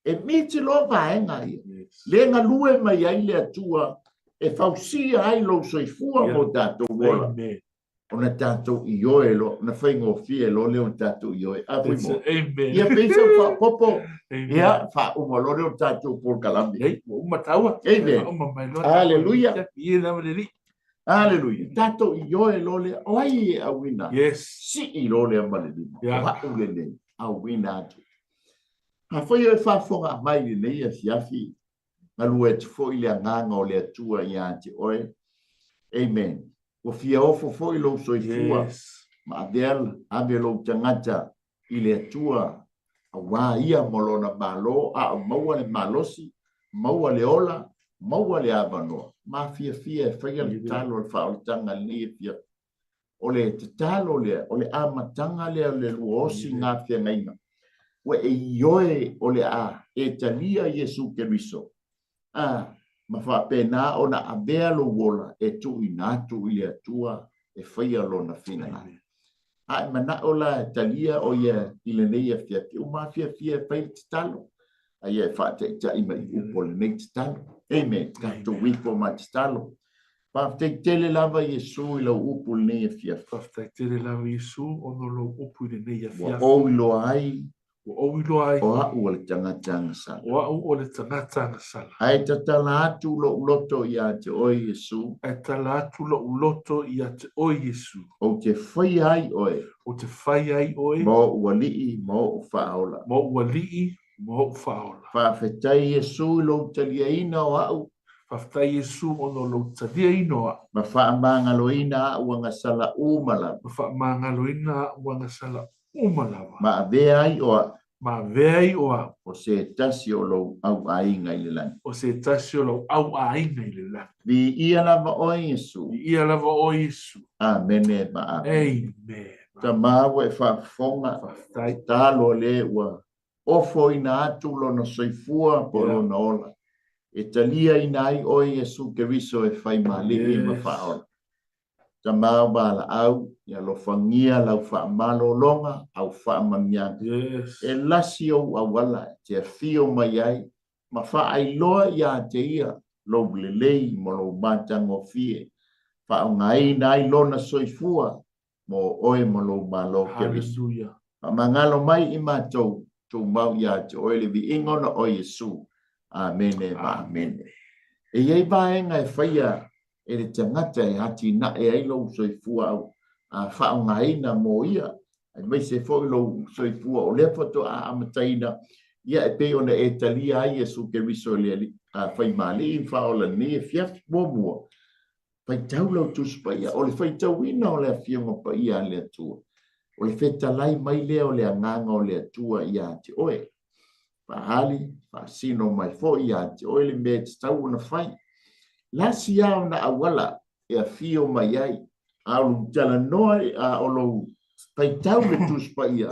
e miti loa vaega ia. Yes. Le galue mai ai le Atua e fausia ai lou soifua mo tatou ola. Amen. Ona tatou ioe loa, ona faigofie loa lea ona tatou ioe. A foi That's mo. it. Amen. Ia pei sau faapopo, Amen. ia faauma loa lea o le tatou polokalame. Ei, ua uma taua. Amen. Uma mai loa. Hallelujah. Ia lava le Alii. Hallelujah. Tatou ioe loa lea, o ai e auina? Yes. Sii loa lea ma le lima. Yeah. O au lenei, auina atu. Afai o e faafofoga mai i lenei afiafi, galue atu foi le agaga o le Atua ia te oe. Amen. Ua fia ofo foi lou soifua. Yes. Ma avea, ave lou tagata i le Atua, auā ia ma lona Malo, a o maua le malosi, maua le ola, maua le avanoa. Mafiafia e faia le tatalo a le faaolataga i lenei afiafi. O le tatalo lea, o le amataga lea o le luaosi gafeagaiga, ua e ioe o le a e talia Iesu Keriso, a, ma faapena ona avea lou ola e tuuina atu i le Atua e faia lona finagalo. A e manao la e talia o ia i lenei afiafi, ua mafiafia e fai le tatalo, a ia e faataitai mai i upu o lenei tatalo. Amen. Tatou ifo ma tatalo. Faafetai tele lava Iesu i lau upu i lenei afiafi. Faafetai tele lava Iesu ona o lou upu i lenei Ua afiafi. ou iloa ai Ua ou iloa ai. O au o le tagata agasala. O au o le tagata agasala. Ae tatala atu lou loto ia te oe Iesu. Ae tatala atu lou loto ia te oe Iesu. Ou te faia ai oe. Ou te faia ai oe. Ma ou alii ma ou faaola. Ma ou alii ma ou faaola. Faafetai Iesu i lou taliaina o au. Faafetai Iesu ona o lou taliaina o au. Ma faamagaloina au agasala uma lava. Ma faamagaloina au agasala uma lava. Ma avea ai o au. Ma avea ai o au. O se tasi o lou auaiga i le lagi. O se tasi o lou auaiga i le lagi. Viia lava oe Iesu. Viia lava oe Iesu. Amene ma amene. Amen. Tama ua e faafofoga. Faafetai. Tatalo le ua ofoina atu lona soifua po o lona ola, e taliaina ai oe Iesu Keriso e fai ma Alii ma Faaola. Tama o valaau, ia alofagia lau faamalologa, au faamanuiaga. E lasi ou auala e te afio mai ai ma faailoa ia te ia lou lelei ma lou matagofie, faaaogaina ai lona soifua mo oe ma lou Malo Keriso. Hallelujah. Faamagalo mai i matou, tumau ia te oe le viiga ona o Iesu. Amene ma amene. E i ai vaega e faia e le tagata e atinae ai lou soifua au a faaaogaina mo ia, aemaise foi lou soifua o lea faatoa amataina Ia, e pei ona e talia ai Iesu Keriso i le Alii, Faimalie ma Faaola lenei afiafi. Muamua, faitau lau Tusi Paia. O le faitauina o le Afioga Paia a le Atua, o le fetalai mai lea o le Agaga o le Atua ia te oe. Faaali, faasino mai foi ia te oe le mea e tatau ona fai. Lasi lava ona auala e afio mai ai, a o lou talanoa, a o lou faitau le Tusi Paia,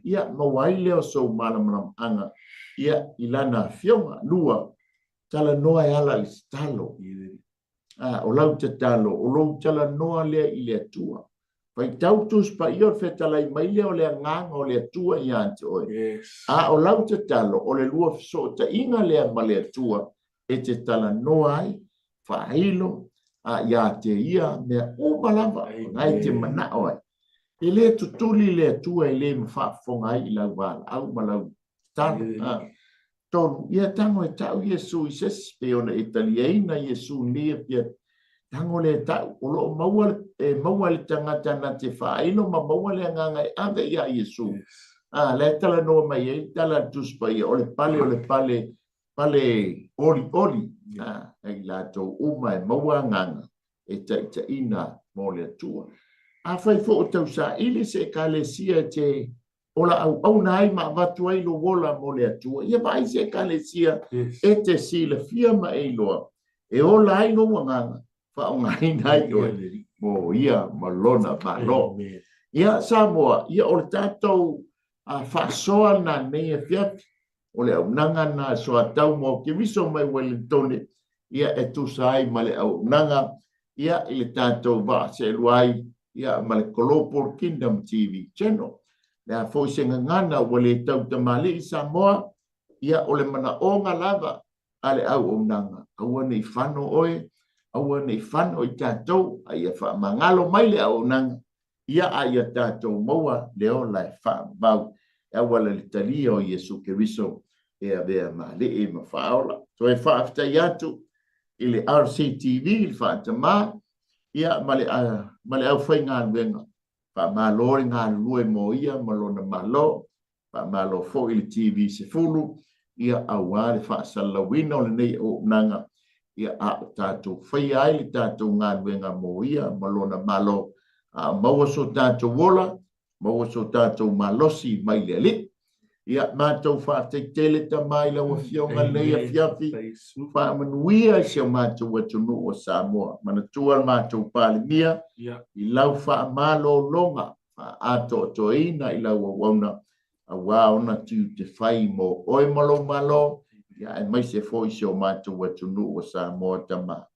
ia maua ai lea o sou malamalamaaga ia i lana afioga. Lua, talanoa e ala i le tatalo. A, o lau tatalo, o lou talanoa lea i le Atua. Faitau Tusi Paia o le fetalai mai lea o le Agaga o le Atua ia te oe. Yes. A o lau tatalo, o le lua fesootaiga lea ma le Atua e te talanoa ai, faailo, a ia te ia mea uma lava o na e te manao ai. E le tutuli le Atua e le mafaafofoga ai i lau valaau ma lau tatalo. A, Tolu, ia tago e ta'u Iesu i sesi, pei ona e taliaina Iesu nei afiafi. Tago lea e ta'u, o lo o maua e maua e le tagata na te faailo ma maua le agaga e ave iā Iesu. A, la e talanoa mai ai le tala a le Tusi Paia, o le pale o le pale, pale olioli, a, e i latou uma e maua agaga e taitaiina mo le Atua. Afai foi o tausaili se Ekalesia e te ola auauna ai ma avatu ai lou ola mo le Atua, ia vaai se Ekalesia e te silafia ma e iloa e ola ai lou agaga, faaaogaina ai oe mo ia ma lona Malo. Ia Samoa, ia o le tatou faasoa lena nei afiafi, o le auaunaga lena e soatau mo Keriso mai Ueligitone, ia e tusa ai ma le auaunaga ia i le tatou vaa seelua ai ia ma le Global Kingdom TV Channel. Le a foi se gagana ua le tau tamalii Samoa, ia o le manaoga lava a le auaunaga, aua ne i fano oe, aua ne i fano i tatou, a ia faamagalo mai le auaunaga, ia a ia tatou maua le ola e faavavau e auala i le talia o Iesu Keriso e avea ma Alii ma Faaola. Toe faafetai atu i le RCTV, i le Faatama, ia ma le, ma le aufaigaluega. Faamalo le galulue mo ia ma lona Malo. Faamalo foi i le TV 10, ia aua le faasalalauina o lenei auaunaga, ia a o tatou faia ai le tatou galuega mo ia ma lona Malo, a o maua so tatou ola, maua so tatou malosi mai le Alii. Ia, matou faafetai tele Tama i lau Afioga lenei afiafi, faamanuia i si o matou atunuu o Samoa. Manatua le matou Palemia i lau faamalologa, faaatoatoaina i lau auauna, aua ona tiute fai mo oe ma lou Malo, ia aemaise foi si o matou atunuu o Samoa Tama.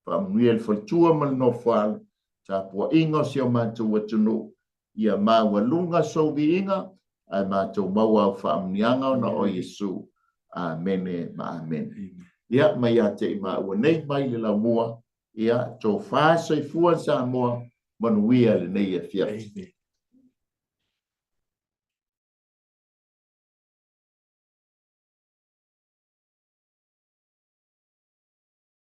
Faamanuia le faletua ma le nofoalo, tapuaiga o si o matou atunuu, ia maualuga sou viiga, ae matou maua au faamanuiaga ona o Iesu. Amene ma amene. Ia, mai ia te i maua nei mai le laumua, ia, tofa soifua Samoa, manuia lenei afiafi.